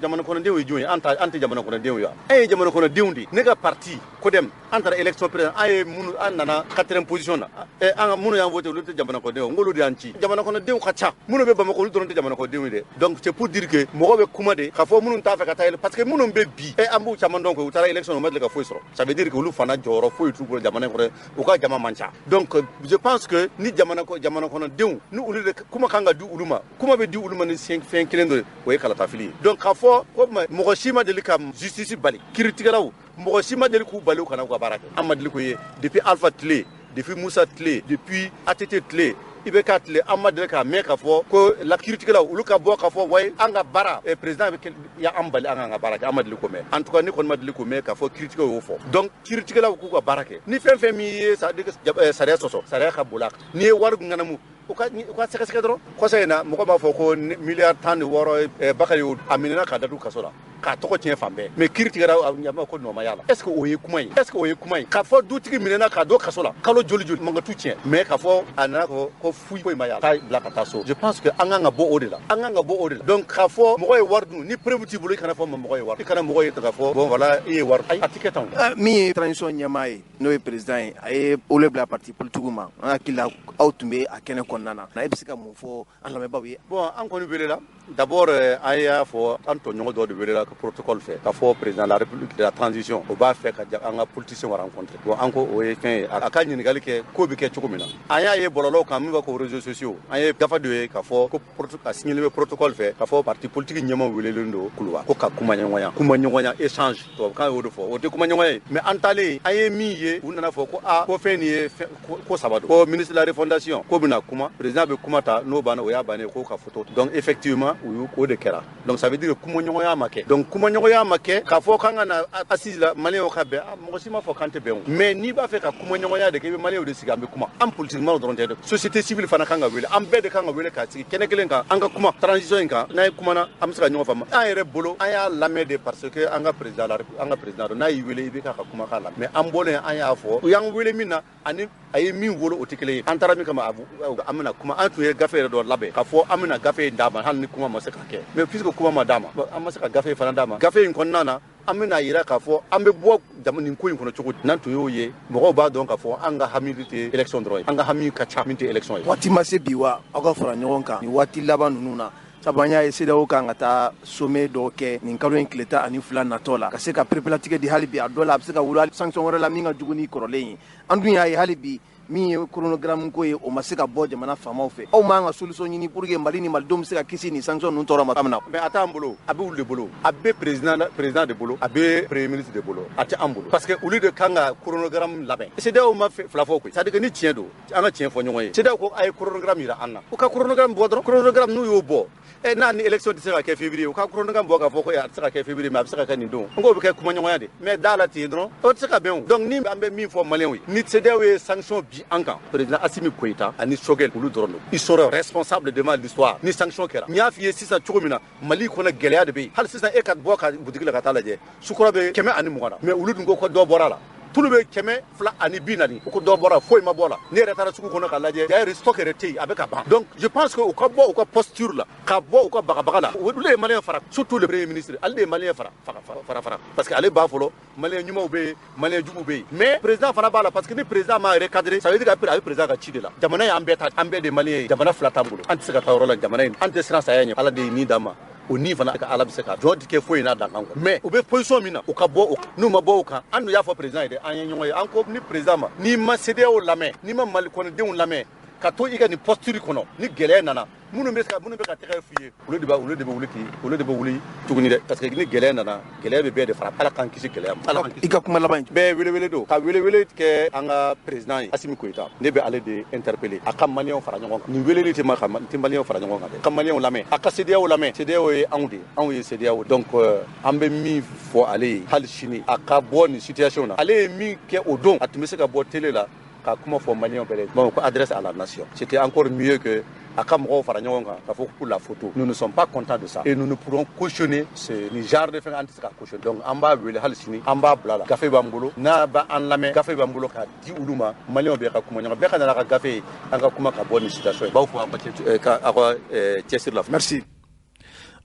jamana kɔnɔdenw ye jɔn ye? An ta, an tɛ jamana kɔnɔdenw ye wa? An ye jamana kɔnɔdenw de. Ne ka parti CODEM, an taara élection président, an ye minnu, an nana quatrième position na. An ka minnu y'an voté, olu tɛ jamana kɔnɔdenw, n k'olu de y'an ci. Jamana kɔnɔdenw ka ca, minnu bɛ Bamakɔ, olu dɔrɔn tɛ jamana kɔnɔdenw ye dɛ. Donc c'est pour dire que mɔgɔ bɛ kuma de k'a fɔ minnu t'a fɛ ka taa, parce que minnu bɛ bi, an b'u caman dɔn ko u taara élection, u ma deli ka foyi sɔrɔ. Ça veut dire que olu fana jɔyɔrɔ foyi t'u bolo jamana in kɔnɔ, u ka jama man ca. Donc je pense que ni jamana kɔnɔdenw ni olu de kuma kan ka di olu ma, kuma bɛ di olu ma ni fɛn kelen dɔ ye, o ye kalatafili ye. Donc k'a fɔ ko mɔgɔ si ma deli ka justice bali, kiiritigɛlaw, mɔgɔ si ma deli k'u bali u kana u ka baara kɛ. An ma deli k'o ye depuis Alpha tile, depuis Musa tile, depuis ATT tile, IBK tile, an ma deli k'a mɛn k'a fɔ ko la kiiritigɛlaw olu ka bɔ k'a fɔ wayi, an ka baara, président bɛ y'an bali an k'an ka baara kɛ. An ma deli k'o mɛn. En tout cas, ne kɔni ma deli k'o mɛn k'a fɔ kiiritigɛw y'o fɔ. Donc kiiritigɛlaw k'u ka baara kɛ. Ni fɛn fɛn min ye sariya sɔsɔ, sariya ka boli a kan. N'i ye wari ŋanamu, u ka sɛgɛsɛgɛ dɔrɔn. Kɔsa in na, mɔgɔ b'a fɔ ko 16 miliyari, Bakari a minɛna k'a datugu kaso la, k'a tɔgɔ tiɲɛ fan bɛɛ, mais kiiri tigɛra ɲama ko nɔmaya la. Est ce que o ye kuma ye? Est ce que o ye kuma ye k'a fɔ dutigi minɛna k'a don kaso la kalo joli joli, mankan tu tiɲɛ, mais k'a fɔ a nana ko foyi foyi ma y'a la, k'a bila ka taa so? Je pense que an kan ka bɔ o de la, an kan ka bɔ o de la. Donc k'a fɔ mɔgɔ ye wari dun, ni preuve t'i bolo, i kana fɔ mɔgɔ ye wari, i kana mɔgɔ ye k'a fɔ bon, voilà, i ye wari. Ayi, a ti kɛ tan. Min ye transition ɲɛmaa ye, n'o ye président ye, a ye wele bila parti politique ma. An hakili la, aw tun bɛ a kɛnɛ kɔnɔna na, e bɛ se ka mun fɔ an lamɛnbaaw ye? Bon, an kɔni welela. D'abord an y'a fɔ, an tɔɲɔgɔn dɔ de welela protocole fɛ k'a fɔ président de la République de la transition, o b'a fɛ ka an ka politicien rencontrer. Bon, an ko o ye fɛn ye, a ka ɲininkali kɛ ko bɛ kɛ cogo min na. An y'a ye bɔlɔlɔw kan, min b'a ko réseaux sociaux, an ye gafe dɔ ye k'a fɔ ko a signalé bɛ protocole fɛ k'a fɔ parti politique ɲɛmaaw welelen don Kuluba ko ka kuma ɲɔgɔnya, échange, tubabukan y'o de fɔ, o tɛ kuma ɲɔgɔnya ye. Mais an taalen, an ye min ye, u nana fɔ ko aa, ko fɛn nin ye ko saba don, ko ministre de la refondation ko bɛna kuma, président bɛ kuma ta, n'o banna, o y'a bannen, ko ka photo. Donc effectivement, u y'o o de kɛra. Donc ça veut dire kuma ɲɔgɔnya ma kɛ. Donc kuma ɲɔgɔnya ma kɛ k'a fɔ k'an ka na assise la, maliyɛnw ka bɛn, mɔgɔ si ma fɔ k'an tɛ bɛn o. Mais n'i b'a fɛ ka kuma ɲɔgɔnya de kɛ, i bɛ maliyɛnw de sigi, an bɛ kuma. An politiquement dɔrɔn tɛ dɛ, société civile fana kan ka wele, an bɛɛ de kan ka wele ka sigi kɛnɛ kelen kan, an ka kuma transition in kan. N'an ye kumana, an bɛ se ka ɲɔgɔn faamu. An yɛrɛ bolo, an y'a lamɛn de parce que an ka président la, an ka président don, n'a y'i wele, i bɛ k'a ka kumakan lamɛn. Mais an bɔlen, an y'a fɔ, u y'an wele min na ani a ye min wolo, o tɛ kelen ye. An taara min kama, an bɛna kuma. An tun ye gafe yɛrɛ dɔ labɛn k'a fɔ an bɛna gafe in d'a ma hali ni kuma ma se ka kɛ. Mais puisque kuma ma d'a ma, an ma se ka gafe fana d'a ma. Gafe in kɔnɔna na, an bɛna yira k'a fɔ an bɛ bɔ nin ko in kɔnɔ cogo di. N'an tun y'o ye, mɔgɔw b'a dɔn k'a fɔ an ka hami tɛ élection dɔrɔn ye, an ka hami ka ca min tɛ élection ye. Waati ma se bi wa aw ka fara ɲɔgɔn kan nin waati laban ninnu na? Sabu an y'a ye CEDEAO kan ka taa sommet dɔw kɛ nin kalo in tile 12 natɔ la, ka se ka perepelatigɛ di. Hali bi, a dɔ la, a bɛ se ka wolo sanction wɛrɛ la min ka jugu ni kɔrɔlen ye. An dun y'a ye, hali bi, min ye chronogramme ko ye, o ma se ka bɔ jamana faamaw fɛ. Aw man ka solution ɲini pour que Mali ni malidenw bɛ se ka kisi nin sanction ninnu tɔɔrɔ ma min na? Mais a t'an bolo, a bɛ olu de bolo, a bɛ président de bolo, a bɛ premier ministre de bolo, a tɛ an bolo, parce que olu de kan ka chronogramme labɛn. CEDEAO ma fila fɔ koyi. C'est à dire que ni tiɲɛ don, an ka tiɲɛ fɔ ɲɔgɔn ye. CEDEAO ko a ye chronogramme yira an na, u ka chronogramme bɔ dɔrɔn. Chronogramme, n'u y'o bɔ, ɛ n'a ni élection tɛ se ka kɛ février, u ka chronogramme bɔ k'a fɔ ko a tɛ se ka kɛ février, mais a bɛ se ka kɛ nin don, n k'o bɛ kɛ kumaɲɔgɔnya de. Mais da la ten dɔrɔn, o tɛ se ka bɛn o. Donc ni an bɛ min fɔ maliyɛnw ye, ni CEDEAO ye sanction bi an kan, président Assimi Goïta ani Choguel, olu dɔrɔn don, ils seront responsables devant l'histoire ni sanction kɛra. N y'a f'i ye sisan cogo min na, Mali kɔnɔ gɛlɛya de bɛ yen hali sisan. E ka bɔ ka butigi la ka taa lajɛ, sukaro bɛ 120 na, mais olu dun ko ko dɔ bɔra la. Tulu bɛ 240, ko dɔ bɔra, foyi ma bɔ la. Ne yɛrɛ taara sugu kɔnɔ k'a lajɛ, d'ailleurs stock yɛrɛ tɛ yen, a bɛ ka ban. Donc je pense que u ka bɔ u ka posture la, ka bɔ u ka bagabaga la. Olu de ye maliyɛn fara, surtout le premier ministre, ale de ye maliyɛn fara fara fara, parce que ale b'a fɔlɔ, maliyɛn ɲumanw bɛ yen, maliyɛn juguw bɛ yen. Mais président fana b'a la, parce que ni président m'a recadré, ça veut dire que a bɛ président ka ci de la. Jamana y'an bɛɛ ta, an bɛɛ de maliyɛn ye. Jamana fila t'an bolo, an tɛ se ka taa yɔrɔ la jamana in. An tɛ siran saya ɲɛ, Ala de ye nin d'an ma, o ni fana ka Ala bɛ se ka jɔn tɛ kɛ foyi n'a dankan kɔ. Mais u bɛ position min na, u ka bɔ o, n'u ma bɔ o kan, an dun y'a fɔ président ye dɛ, an ye ɲɔgɔn ye, an ko ni président ma, n'i ma CEDEAO lamɛn, n'i ma Mali kɔnɔdenw lamɛn, ka to i ka nin posture kɔnɔ, ni gɛlɛya nana, minnu bɛ ka tɛgɛ f'i ye, olu de bɛ wuli tuguni dɛ, parce que ni gɛlɛya nana, gɛlɛya bɛ bɛɛ de fara. Ala k'an kisi gɛlɛya ma, Ala k'an kisi. I ka kuma laban ye? Bɛɛ welewele don, ka welewele kɛ an ka président ye, Assimi Goïta. Ne bɛ ale de interpeller, a ka maliyɛnw fara ɲɔgɔn kan. Nin weleli tɛ ma ka tɛ maliyɛnw fara ɲɔgɔn kan dɛ, ka maliyɛnw lamɛn, a ka CEDEAO lamɛn. CEDEAO ye anw de ye, anw ye CEDEAO. Donc an bɛ min fɔ ale ye hali sini, a ka bɔ nin situation na. Ale ye min kɛ o don, a tun bɛ se ka bɔ télé la ka kuma fɔ maliyɛnw bɛɛ. Bon, ko adresse à la nation, c'était encore mieux que a ka mɔgɔw fara ɲɔgɔn kan k'a fɔ pour la photo. Nous ne sommes pas contents de ça et nous ne pourrons cautionner ce ni genre de fɛn, an tɛ se ka cautionner. Donc an b'a wele hali sini, an b'a bila la, gafe b'an bolo, n'a b'an lamɛn, gafe b'an bolo k'a di olu ma. Maliyɛnw bɛɛ ka kuma ɲɔgɔn, bɛɛ ka na n'a ka gafe ye, an ka kuma ka bɔ nin situation ye. B'aw fo aw ka cɛsiri la. Merci.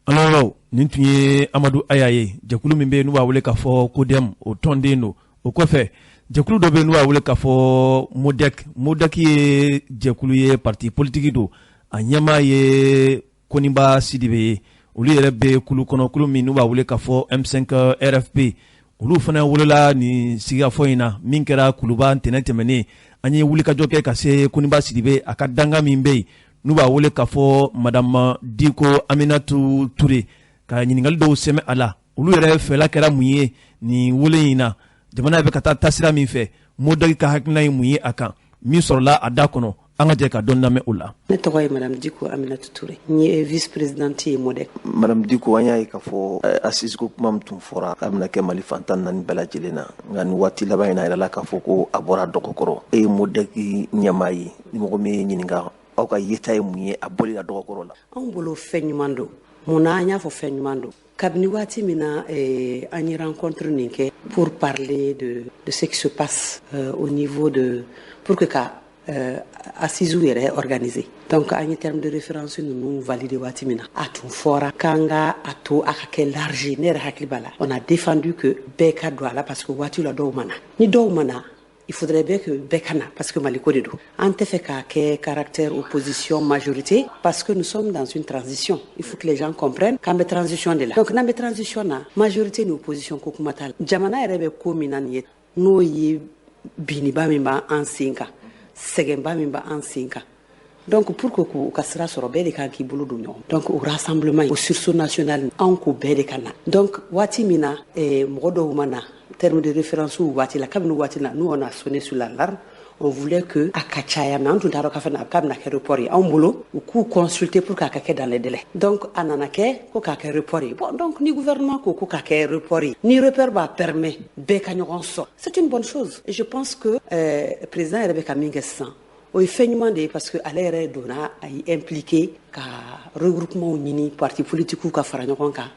Alors nin tun ye Amadu Aya ye, jɛkulu min bɛ yen n'u b'a wele k'a fɔ CODEM, o tɔnden don. O kɔfɛ, jɛkulu dɔ bɛ yen n'u b'a wele k'a fɔ MODEC. MODEC ye jɛkulu ye, parti politique don, a ɲɛmaa ye Koniba Sidibe ye. Olu yɛrɛ bɛ kulu kɔnɔ, kulu min n'u b'a wele k'a fɔ M5 RFP. Olu fana wolola nin sigikafɔ in na min kɛra Kuluba ntɛnɛn tɛmɛnen. An ye wulikajɔ kɛ ka se Koniba Sidibe a ka dankan min bɛ yen n'u b'a wele k'a fɔ Madame Diko Aminatu Ture, ka ɲininkali dɔw sɛmɛ a la. Olu yɛrɛ fɛla kɛra mun ye nin wele in na? Jamana bɛ ka taa taasira min fɛ, MODEC ka hakilina ye mun ye a kan? Min sɔrɔla a da kɔnɔ, an ka jɛ ka dɔn lamɛn o la. Ne tɔgɔ ye Madame Diko Aminatu Ture, n ye vice présidente ye MODEC. Madame Diko, an y'a ye k'a fɔ assise ko kuma min tun fɔra k'a bɛna kɛ Mali fan 14 bɛɛ lajɛlen na, nka nin waati laban in na, a yirala k'a fɔ ko a bɔra dɔgɔkɔrɔ. E ye MODEC ɲɛmaa ye, ni mɔgɔ min ye ɲininka, aw ka yeta ye mun ye a bɔli la dɔgɔkɔrɔ la? Anw bolo, fɛn ɲuman don. Mun na an y'a fɔ fɛn ɲuman don? Kabini waati min na an ye rencontre nin kɛ pour parler de ce qui se passe au niveau de pour que ka assise yɛrɛ organiser, donc an ye terme de référence ninnu valider waati min na, a tun fɔra k'an ka a to a ka kɛ large. Ne yɛrɛ hakili b'a la, on a défendu que bɛɛ ka don a la, parce que waati la dɔw ma na. Ni dɔw ma na, Il faudrait bien que bɛɛ ka na, parce que Mali ko de don. An tɛ fɛ k'a kɛ caractère opposition majorité, parce que nous sommes dans une transition. Il faut que les gens comprennent k'an bɛ transition de la. Donc n'an bɛ transition na, majorité ni opposition ko kuma t'a la. Jamana yɛrɛ bɛ ko min na nin ye, n'o ye biniba min b'an sen kan, sɛgɛnba min b'an sen kan. Donc pour que k'u ka sira sɔrɔ, bɛɛ de kan k'i bolo don ɲɔgɔn. Donc o rassemblement, o sursaut national, anw ko bɛɛ de ka na. Donc waati min na mɔgɔ dɔw ma na terme de référence waati la, kabini waati la, nous on a sonné sur l'alarme, on voulait que a ka caya, mais an tun t'a dɔn k'a fana k'a bɛna kɛ report ye. Anw bolo, u k'u consulter pour k'a ka kɛ dans les délais. Donc a nana kɛ ko k'a kɛ report ye. Bon, donc ni gouvernement ko ko k'a kɛ report ye, ni report b'a permet bɛɛ ka ɲɔgɔn sɔrɔ, c'est une bonne chose. Et je pense que président yɛrɛ bɛ ka min kɛ sisan, o ye fɛn ɲuman de ye, parce que ale yɛrɛ donna, a y'i impliqué ka regroupement ɲini, parti politique ka fara ɲɔgɔn kan,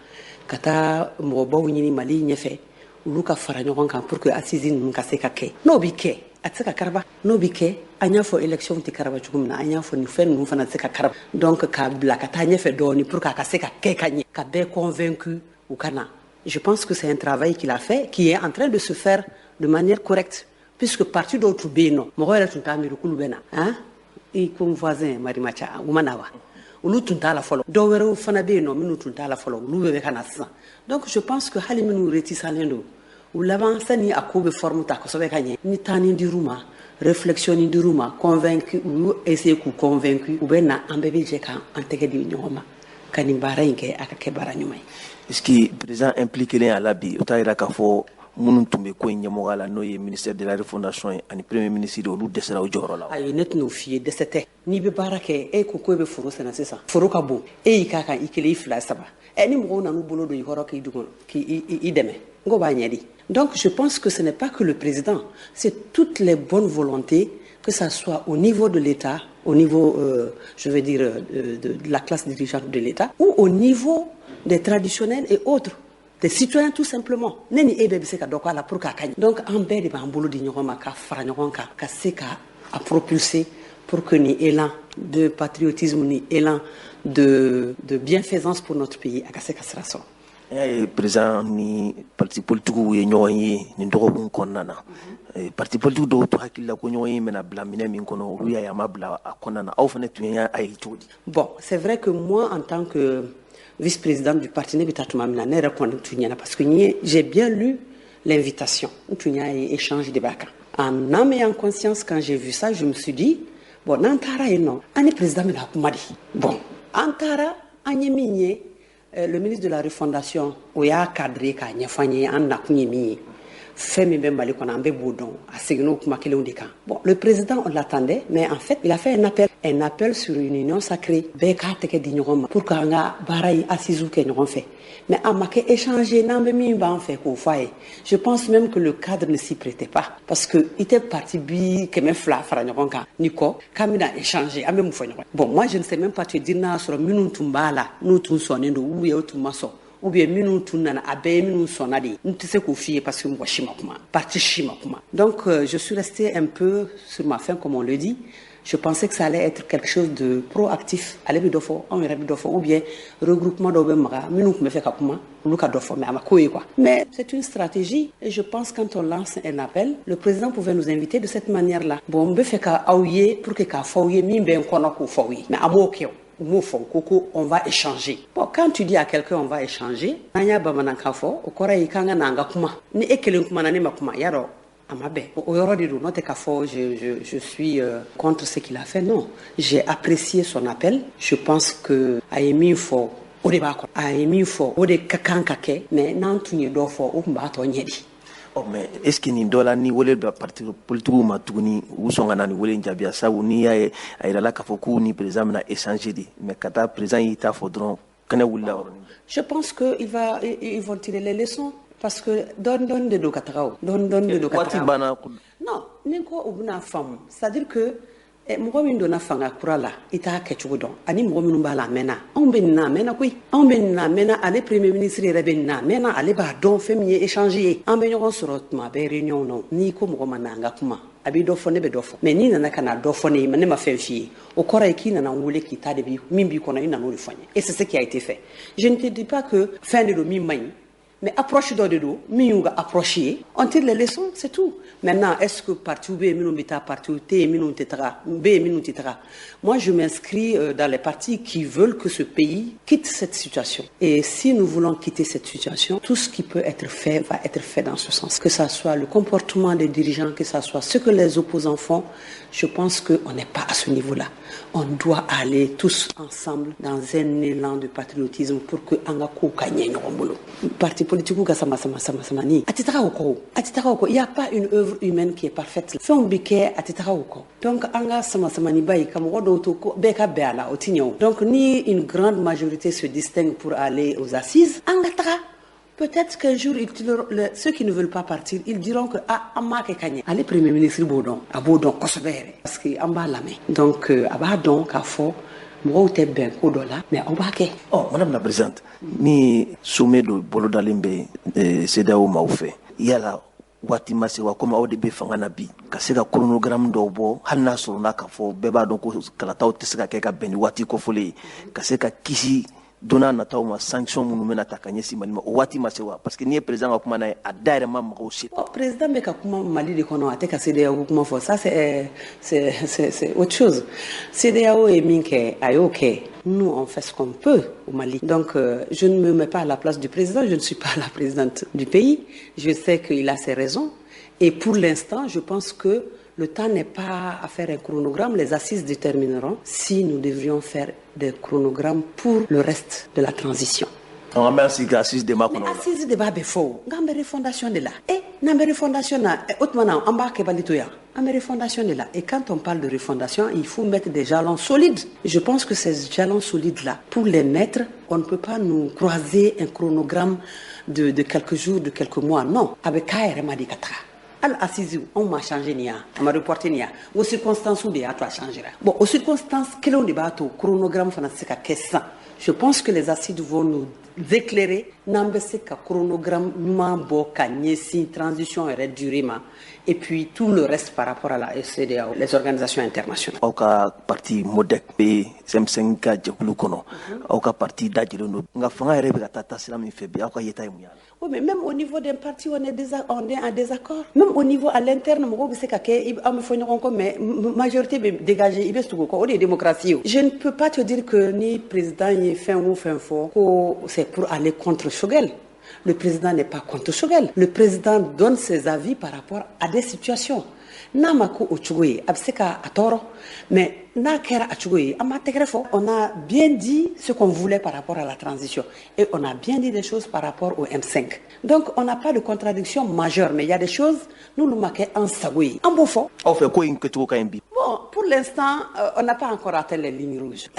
ka taa mɔgɔbaw ɲini Mali ɲɛfɛ, olu ka fara ɲɔgɔn kan pour que assise ninnu ka se ka kɛ. N'o bi kɛ, a tɛ se ka karaba. N'o bi kɛ, an y'a fɔ élection tɛ karaba cogo min na, an y'a fɔ nin fɛn ninnu fana tɛ se ka karaba. Donc k'a bila ka taa ɲɛfɛ dɔɔni pour que a ka se ka kɛ ka ɲɛ, ka bɛɛ convaincu u ka na. Je pense que c'est un travail qu'il a fait, qui est en train de se faire de manière correcte, puisque parti dɔw tun bɛ yen nɔ, mɔgɔ yɛrɛ tun t'a miiri k'olu bɛ na. Han, i ko n voisin Marimaca, u ma na wa? Olu tun t'a la fɔlɔ. Dɔw wɛrɛw fana bɛ yen nɔ minnu tun t'a la fɔlɔ, olu bɛɛ bɛ ka na sisan. Donc je pense que hali minnu réticentlen don, u laban sani a ko bɛ forme ta kosɛbɛ ka ɲɛ, ni temps ni dir'u ma, réflexion ni dir'u ma, convaincu, u y'u essayer k'u convaincu, u bɛ na, an bɛɛ bɛ jɛ k'an tɛgɛ di ɲɔgɔn ma ka nin baara in kɛ, a ka kɛ baara ɲuman ye. Est ce que président impliqué a la bi, o t'a yira k'a fɔ minnu tun bɛ ko in ɲɛmɔgɔya la, n'o ye ministère de la refondation ye ani premier ministre, olu dɛsɛra u jɔyɔrɔ la? Ayi, ne tɛn'o f'i ye, dɛsɛ tɛ. N'i bɛ baara kɛ, e ko ko e bɛ foro sɛnɛ sisan, foro ka bon, e y'i k'a kan i kelen, i fila, saba, ɛ ni mɔgɔw nan'u bolo don i kɔrɔ k'i dugu k'i dɛmɛ, n ko b'a ɲɛ di. Donc je pense que ce n'est pas que le président, c'est toutes les bonnes volontés, que ça soit au niveau de l'État, au niveau, je veux dire, de la classe dirigeante de l'État, ou au niveau des traditionnels et autres, des citoyens tout simplement. Ne ni e bɛɛ bɛ se ka dɔ k'a la pour k'a ka ɲɛ. Donc an bɛɛ de b'an bolo di ɲɔgɔn ma ka fara ɲɔgɔn kan ka se ka a propulser pour que ni élan de patriotisme, ni élan de bienfaisance pour notre pays, a ka se ka sira sɔrɔ. An y'a ye président ni parti politigiw ye ɲɔgɔn ye nin dɔgɔkun kɔnɔna na. Parti politique dɔw to hakili la ko ɲɔgɔn ye bɛna bila minɛ min kɔnɔ, olu y'a ye a ma bila a kɔnɔna na. Aw fana tun y'a ye cogo di? Bon, c'est vrai que moi, en tant que vice-présidente du parti, ne bɛ taa tuma min na, ne yɛrɛ kɔni tun ɲɛna, parce que j'ai bien lu l'invitation, n tun y'a ye échange de b'a kan. En âme et en conscience, quand j'ai vu ça, je me suis dit, bon, n'an taara yen nɔ, an ni président bɛna kuma de. Bon, an taara, an ye min ye, le ministre de la refondation, o y'a cadré k'a ɲɛfɔ an ye an nakun ye min ye, fɛn min bɛ Mali kɔnɔ, an bɛɛ b'o dɔn. A seginn'o kuma kelenw de kan. Bon, le président, on l'attendait, mais en fait il a fait un appel, un appel sur une union sacrée, bɛɛ k'a tɛgɛ di ɲɔgɔn ma pour qu'an ka baara in assise kɛ ɲɔgɔn fɛ. Mais a ma kɛ échanger n'an bɛ min b'an fɛ k'o fɔ a ye. Je pense même que le cadre ne s'y prêtait pas, parce que i tɛ parti 200 fara ɲɔgɔn kan ni kɔ k'an bɛna échanger, an bɛ mun fɔ ɲɔgɔn? Bon, moi je ne sais même pas te dire n'a y'a sɔrɔ minnu tun b'a la, n'u tun sɔnnen don ou bien u tun ma sɔn, ou bien minnu tun nana, a bɛɛ ye minnu sɔnna de ye. N tɛ se k'o f'i ye parce que mɔgɔ si ma kuma, parti si ma kuma. Donc je suis restée un peu sur ma faim, comme on le dit. Je pensais que ça allait être quelque chose de proactif, ale bɛ dɔ fɔ, anw yɛrɛ bɛ dɔ fɔ, ou bien regroupement dɔw bɛ maga, minnu tun bɛ fɛ ka kuma, olu ka dɔ fɔ, mais a ma k'o ye quoi. Mais c'est une stratégie et je pense, quand on lance un appel, le président pouvait nous inviter de cette manière là bon, n bɛ fɛ ka aw ye pour que k'a fɔ aw ye min bɛ n kɔnɔ, k'o fɔ aw ye. Mais a m'o kɛ o, u m'o fɔ ko ko on va échanger. Bon, quand tu dis à quelqu'un on va échanger, n'an y'a bamanankan fɔ, o kɔrɔ ye k'an ka na an ka kuma. Ni e kelen kumana, ne ma kuma, y'a dɔn a ma bɛn. O yɔrɔ de don. N'o tɛ k'a fɔ je suis contre ce qu'il a fait, non. J'ai apprécié son appel. Je pense que a ye min fɔ, o de b'a kɔnɔ. A ye min fɔ, o de ka kan ka kɛ, mais n'an tun ye dɔ fɔ, o tun b'a tɔ ɲɛ di. Ɔ, mais est ce que nin dɔ la, ni wele bila parti politigiw ma tuguni, u sɔn ka na ni wele in jaabi? Sabu n'i y'a ye a yirala k'a fɔ k'u ni président bɛna échanger de, mais ka taa président y'i ta fɔ dɔrɔn, kɛnɛ wulila yɔrɔnin. Je pense que ils vont tirer les leçons, parce que dɔɔni dɔɔni de don ka taga o, dɔɔni dɔɔni de don ka taga. Waati banna. Non, ni ko u bɛna faamu, c'est à dire que mɔgɔ min donna fanga kura la, i t'a kɛcogo dɔn, ani mɔgɔ minnu b'a la a mɛnna. Anw bɛ nin na a mɛnna koyi, anw bɛ nin na a mɛnna. Ale premier ministre yɛrɛ bɛ nin na a mɛnna, ale b'a dɔn fɛn min ye échange ye. An bɛ ɲɔgɔn sɔrɔ tuma bɛɛ réunion na. N'i ko mɔgɔ ma na an ka kuma, a b'i dɔ fɔ, ne bɛ dɔ fɔ. Mais n'i nana ka na dɔ fɔ ne ye, ne ma fɛn f'i ye, o kɔrɔ ye k'i nana n wele k'i ta de bi min b'i kɔnɔ, i nana o de fɔ n ye. Et c'est ce qui a été fait. Je ne te dis pas que fɛn de don min man ɲi. Mais approche dɔ de don, min y'u ka approche ye. On tire les leçons, c'est tout. Maintenant, est-ce que parti bɛ yen minnu bɛ taa, parti tɛ yen minnu tɛ taga, bɛ yen minnu tɛ taga? Moi, je m'inscris dans les partis qui veulent que ce pays quitte cette situation. Et si nous voulons quitter cette situation, tout ce qui peut être fait va être fait dans ce sens. Que ça soit le comportement des dirigeants, que ça soit ce que les opposants font, je pense qu'on n'est pas à ce niveau-là. On doit aller tous ensemble dans un élan de patriotisme pour que an ka kow ka ɲɛ ɲɔgɔn bolo. Parti politique ka sama sama sama sama ni a tɛ taga o kɔ o, a tɛ taga o kɔ. Il y a pas une œuvre humaine qui est parfaite. Fɛnw bɛ kɛ, a tɛ taga o kɔ. Donc an ka sama samaniba ye ka mɔgɔ dɔw to ko bɛɛ ka bɛn a la, o tɛ ɲɛ o. Donc ni une grande majorité se distingue pour aller aux assises, an ka taga. Peut-être qu'un jour, ceux qui ne veulent pas partir, ils diront que ah, an m'a kɛ ka ɲɛ. Ale premier ministre b'o dɔn, a b'o dɔn kosɛbɛ yɛrɛ. Parce que an b'a lamɛn. Donc a b'a dɔn k'a fɔ mɔgɔw tɛ bɛn ko dɔ la, mais aw b'a kɛ. Ɔ, madame la présidente, ni sommet dɔ bolodalen bɛ CEDEAO maaw fɛ, yala waati ma se wa, komi aw de bɛ fanga na bi, ka se ka chronogramme dɔw bɔ, hali n'a sɔrɔ n'a k'a fɔ bɛɛ b'a dɔn ko kalataw tɛ se ka kɛ ka bɛn ni waati kofɔlen ye, ka se ka kisi don n'a nataw ma sanction minnu bɛna ta ka ɲɛsin Mali ma, o waati ma se wa? Parce que n'i ye président ka kuma n'a ye, a da yɛrɛ ma mɔgɔw se. Bon, président bɛ ka kuma Mali de kɔnɔ, a tɛ ka CEDEAO kuma fɔ. Ça, c'est autre chose. CEDEAO ye min kɛ, a y'o kɛ. Nous, on fait ce qu'on peut au Mali. Donc, je ne me mets pas à la place du président, je ne suis pas la présidente du pays. Je sais qu'il a ses raisons. Et pour l'instant, je pense que le temps n'est pas à faire un chronogramme. Les assises détermineront si nous devrions faire des chronogrammes pour le reste de la transition. An bɛ sigi ka assise de makɔnɔ. Mais assise de b'a bɛɛ fɔ o. Nka an bɛ refondation de la. Eh, n'an bɛ refondation na, o tuma na an b'a kɛbali to yan. An bɛ refondation de la. Et quand on parle de refondation, il faut mettre des jalons solides. Je pense que ces jalons solides-là, pour les mettre, on ne peut pas nous croiser un chronogramme de quelques jours, de quelques mois. Non. A bɛ k'a yɛrɛ ma de ka taga. Hali assise, anw ma changer nin ya, a ma reporter nin ya, o circonstances de y'a to a changera. Bon, o circonstances kelenw de b'a to chronogramme fana tɛ se ka kɛ sisan. Je pense que les assises vont nous éclairer n'an bɛ se ka chronogramme ɲuman bɔ ka ɲɛsin transition yɛrɛ durée ma, et puis tout le reste par rapport à la CEDEAO, les organisations internationales. Aw ka parti MODEC bɛ M5 ka jɛkulu kɔnɔ, aw ka parti dajɛlen don, nka fanga yɛrɛ bɛ ka taa taasira min fɛ bi, aw ka yeta ye mun ye a la? Oui, mais même au niveau d'un parti, on est en désaccord. Même au niveau à l'interne, mɔgɔw bɛ se ka kɛ, an bɛ fɔ ɲɔgɔn kɔ, mais majorité bɛ dégager, i bɛ tugu o kɔ, o de ye démocratie ye. Je ne peux pas te dire que ni président ye fɛn o fɛn fɔ, ko c'est pour aller contre Choguel. Le président n'est pas contre Choguel. Le président donne ses avis par rapport à des situations. N'a ma ko o cogo ye, a bɛ se ka a tɔɔrɔ, mais n'a kɛra a cogo ye, an b'a tɛgɛrɛ fɔ. On a bien dit ce qu'on voulait par rapport à la transition et on a bien dit des choses par rapport au M5. Donc on n'a pas de contradiction majeure, mais il y a des choses n'olu ma kɛ an sago ye, an b'o fɔ. Aw fɛ, ko in kɛcogo ka ɲi bi? Bon, pour l'instant, on n'a pas encore atteint les lignes rouges.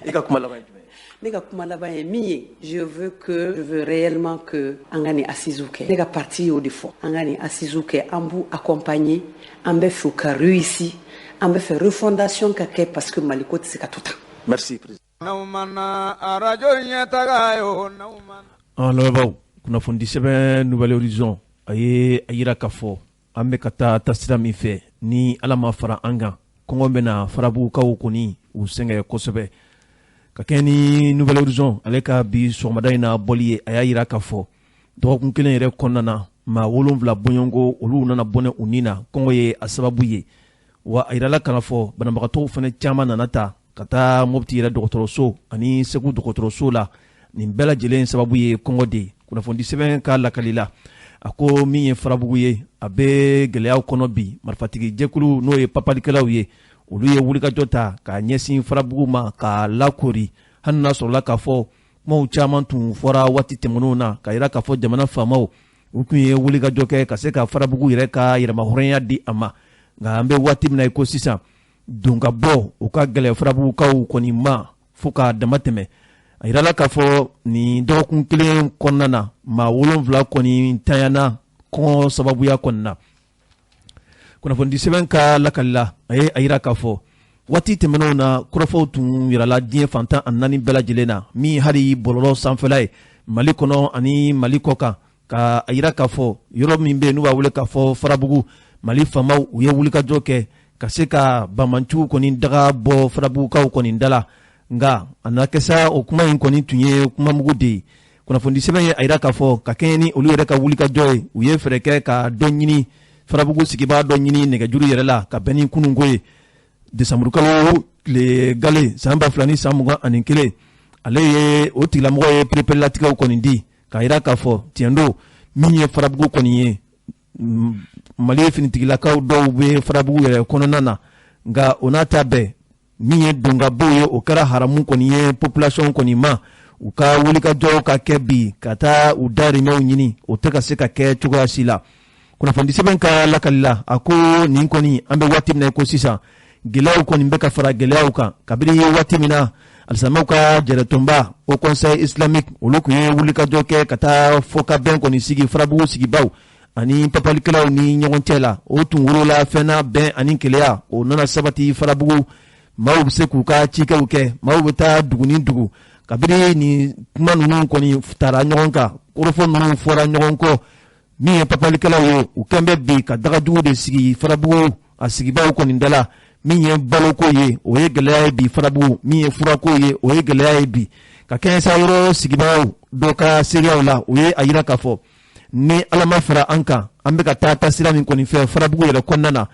I ka kuma laban ye jumɛn ye? Ne ka kuma laban ye min ye, je veux réellement que an ka nin assises kɛ. Ne ka parti y'o de fɔ, an ka nin assises kɛ, an b'u accompagner, an bɛ fɛ u ka réussir, an bɛ fɛ refondation ka kɛ, parce que Mali ko tɛ se ka to tan. Merci, président. N'aw mana arajo ɲɛtaga ye o, n'aw mana. An lamɛnbaaw, kunnafoni sɛbɛn Nouvel Horizon a ye a yira k'a fɔ an bɛ ka taa taasira min fɛ, ni Ala ma fara an kan, kɔngɔ bɛna Farabugukaw kɔni u sɛgɛn kosɛbɛ. Ka kɛ ni Nouvel Horizon ale ka bi sɔgɔmada in na bɔli ye, a y'a yira k'a fɔ dɔgɔkun kelen yɛrɛ kɔnɔna na, maa 7 bɔɲɔgɔnko olu nana bɔnɛ u ni na, kɔngɔ ye a sababu ye. Wa a yirala kana fɔ banabagatɔw fana caman nana ta ka taa Mopti yɛrɛ dɔgɔtɔrɔso ani Segu dɔgɔtɔrɔso la. Nin bɛɛ lajɛlen sababu ye kɔngɔ de ye. Kunnafoni sɛbɛn ka lakali la, a ko min ye Farabugu ye, a bɛ gɛlɛyaw kɔnɔ bi. Marifatigi jɛkulu, n'o ye papalikɛlaw ye, olu ye wulikajɔ ta k'a ɲɛsin Farabugu ma k'a lakori, hali n'a sɔrɔla k'a fɔ kumaw caman tun fɔra waati tɛmɛnenw na ka yira k'a fɔ jamana faamaw u tun ye wulikajɔ kɛ ka se ka Farabugu yɛrɛ ka yɛrɛmahɔrɔnya di a ma. Nka an bɛ waati min na i ko sisan, don ka bɔ u ka gɛlɛ Farabugukaw kɔni ma fo k'a dama tɛmɛ. A yirala k'a fɔ nin dɔgɔkun kelen kɔnɔna na, maa 7 kɔni tanyana kɔngɔ sababuya kɔni na. Kunnafoni sɛbɛn ka lakali la, a ye a yira k'a fɔ waati tɛmɛnenw na, kɔrɔfɔw tun yirala diɲɛ fantan ani naani bɛɛ lajɛlen na, min hali bɔlɔlɔ sanfɛla ye Mali kɔnɔ ani Mali kɔ kan, ka a yira k'a fɔ yɔrɔ min bɛ yen n'u b'a wele k'a fɔ Farabugu, Mali faamaw u ye wulikajɔ kɛ ka se ka bamanciw kɔni daga bɔ Farabugukaw kɔni da la. Nka a nana kɛ sa, o kuma in kɔni tun ye kumamugu de ye. Kunnafoni sɛbɛn ye a jira k'a fɔ ka kɛɲɛ ni olu yɛrɛ ka wulikajɔ ye, u ye fɛɛrɛ kɛ ka dɔ ɲini, Farabugu sigibaa dɔ ɲini nɛgɛjuru yɛrɛ la ka bɛn ni kununko ye, desanburukalo tile gale san 2021. Ale ye o tigilamɔgɔ ye pereperelatigɛw kɔni di k'a jira k'a fɔ tiɲɛ don, min ye Farabugu kɔni ye, Mali finitigilakaw dɔw bɛ Farabugu yɛrɛ kɔnɔna na, nka o n'a ta bɛɛ, min ye donkabow ye, o kɛra haramu kɔni ye population kɔni ma. U ka wulikajɔw ka kɛ bi ka taa u dahirimɛw ɲini, o tɛ ka se ka kɛ cogoya si la. Kunnafoni sɛbɛn ka lakali la, a ko nin kɔni, an bɛ waati min na ko sisan, gɛlɛyaw kɔni bɛ ka fara gɛlɛyaw kan kabini waati min na alisilamɛw ka jɛrɛtɔnba, Haut Conseil islamique, olu tun ye wulikajɔ kɛ ka taa fɔkabɛn kɔni sigi Farabugu sigibaw ani papalikɛlaw ni ɲɔgɔn cɛ la. O tun wolola fɛn na, bɛn ani kelenya o nana sabati Farabugu, maaw bɛ se k'u ka cikɛw kɛ, maaw bɛ taa dugu ni dugu. Kabini nin kuma ninnu kɔni tara ɲɔgɔn kan, kɔrɔfɔ ninnu fɔra ɲɔgɔn kɔ, min ye papalikɛlaw ye, u kɛn bɛ bi ka dagajugu de sigi Farabugu a sigibaw kɔni da la. Min ye baloko ye, o ye gɛlɛya ye bi Farabugu. Min ye furako ye, o ye gɛlɛya ye bi. Ka kɛɲɛ sa yɔrɔ sigibagaw dɔ ka seereyaw la, o ye a yira k'a fɔ ni Ala ma fara an kan, an bɛ ka taa taasira min kɔni fɛ Farabugu yɛrɛ kɔnɔna na,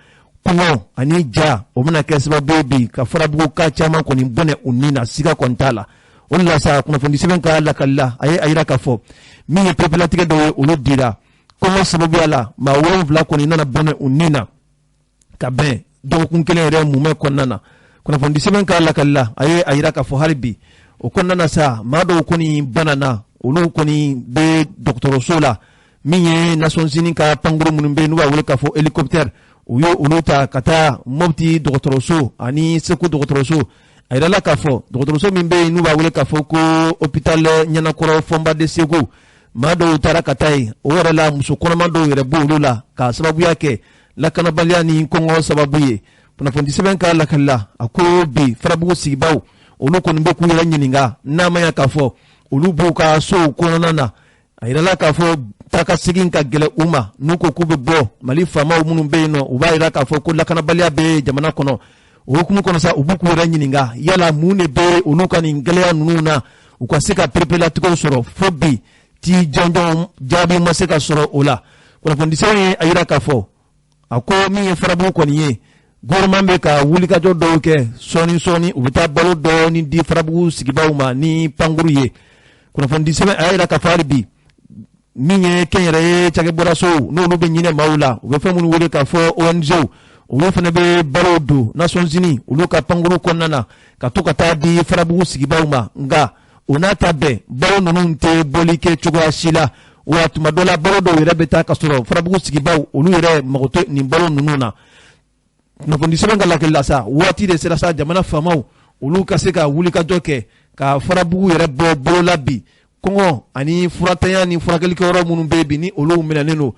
kɔngɔ ani ja, o bɛna kɛ sababu ye bi ka Farabugu ka caman kɔni bɔnɛ u ni na, siga kɔni t'a la. O de la sa, kunnafoni sɛbɛn ka lakali la, a ye a yira k'a fɔ min ye pereperelatigɛ dɔw ye, olu dira kɔngɔ sababuya la, maa 7 kɔni nana bɔnɛ u ni na ka bɛn dɔgɔkun kelen yɛrɛ mumɛ kɔnɔna na. Kunnafoni sɛbɛn ka lakali la, a ye a yira k'a fɔ hali bi o kɔnɔna na sa, maa dɔw kɔni banana, olu kɔni bɛ dɔgɔtɔrɔso la. Min ye Nations Unies ka pankuru minnu bɛ yen n'u b'a wele k'a fɔ hélicoptère, u ye olu ta ka taa Mopti dɔgɔtɔrɔso ani Segu dɔgɔtɔrɔso. A yirala k'a fɔ dɔgɔtɔrɔso min bɛ yen n'u b'a wele k'a fɔ ko hôpital Ɲanakɔrɔ Fɔnba de Segu, maa dɔw taara ka taa yen, o yɛrɛ la muso kɔnɔma dɔw yɛrɛ b'olu la k'a sababuya kɛ lakanabaliya ni kɔngɔ sababu ye. Kunnafoni sɛbɛn ka lakali la, a ko bi Farabugu sigibaw, olu kɔni bɛ k'u yɛrɛ ɲininka n'a ma ɲɛ k'a fɔ olu b'u ka sow kɔnɔna na. A yirala k'a fɔ taa ka segin ka gɛlɛ u ma. N'u ko k'u bɛ bɔ, Mali faamaw minnu bɛ yen nɔ, u b'a yira k'a fɔ ko lakanabaliya bɛ jamana kɔnɔ. O hukumu kɔnɔ sa, u b'u k'u yɛrɛ ɲininka yala mun de bɛ olu ka nin gɛlɛya ninnu na, u ka se ka pereperelatigɛw sɔrɔ. Fo bi ti jɔnjɔn jaabi ma se ka sɔrɔ o la. Kunnafoni sɛbɛn ye a yira k'a fɔ a ko min ye Farabugu kɔni ye, gouvernement bɛ ka wulikajɔ dɔw kɛ sɔɔni sɔɔni, u bɛ taa balo dɔɔni di Farabugu sigibaw ma ni pankuru ye. Kunnafoni sɛbɛn a y'a yira k'a fɔ hali bi, min ye kɛnyɛrɛye cakɛbɔrasow, n'olu bɛ ɲinɛ maaw la, u bɛ fɛn minnu wele k'a fɔ ONG, olu fana bɛ balow don Nations Unies olu ka pankuru kɔnɔna na ka to ka taa di Farabugu sigibaw ma. Nka o n'a ta bɛɛ, balo ninnu tɛ bɔli kɛ cogoya si la, wa tuma dɔ la balo dɔw yɛrɛ bɛ taa ka sɔrɔ Farabugu sigibaw olu yɛrɛ mago tɛ nin balo ninnu na. Kunnafoni sɛbɛn ka lakali la sa, waati de sera sa jamana faamaw olu ka se ka wulikajɔ kɛ ka Farabugu yɛrɛ bɔ bolo la bi. Kɔngɔ ani furatanya ni furakɛlikɛyɔrɔ minnu bɛ bi, ni olu minɛnen don,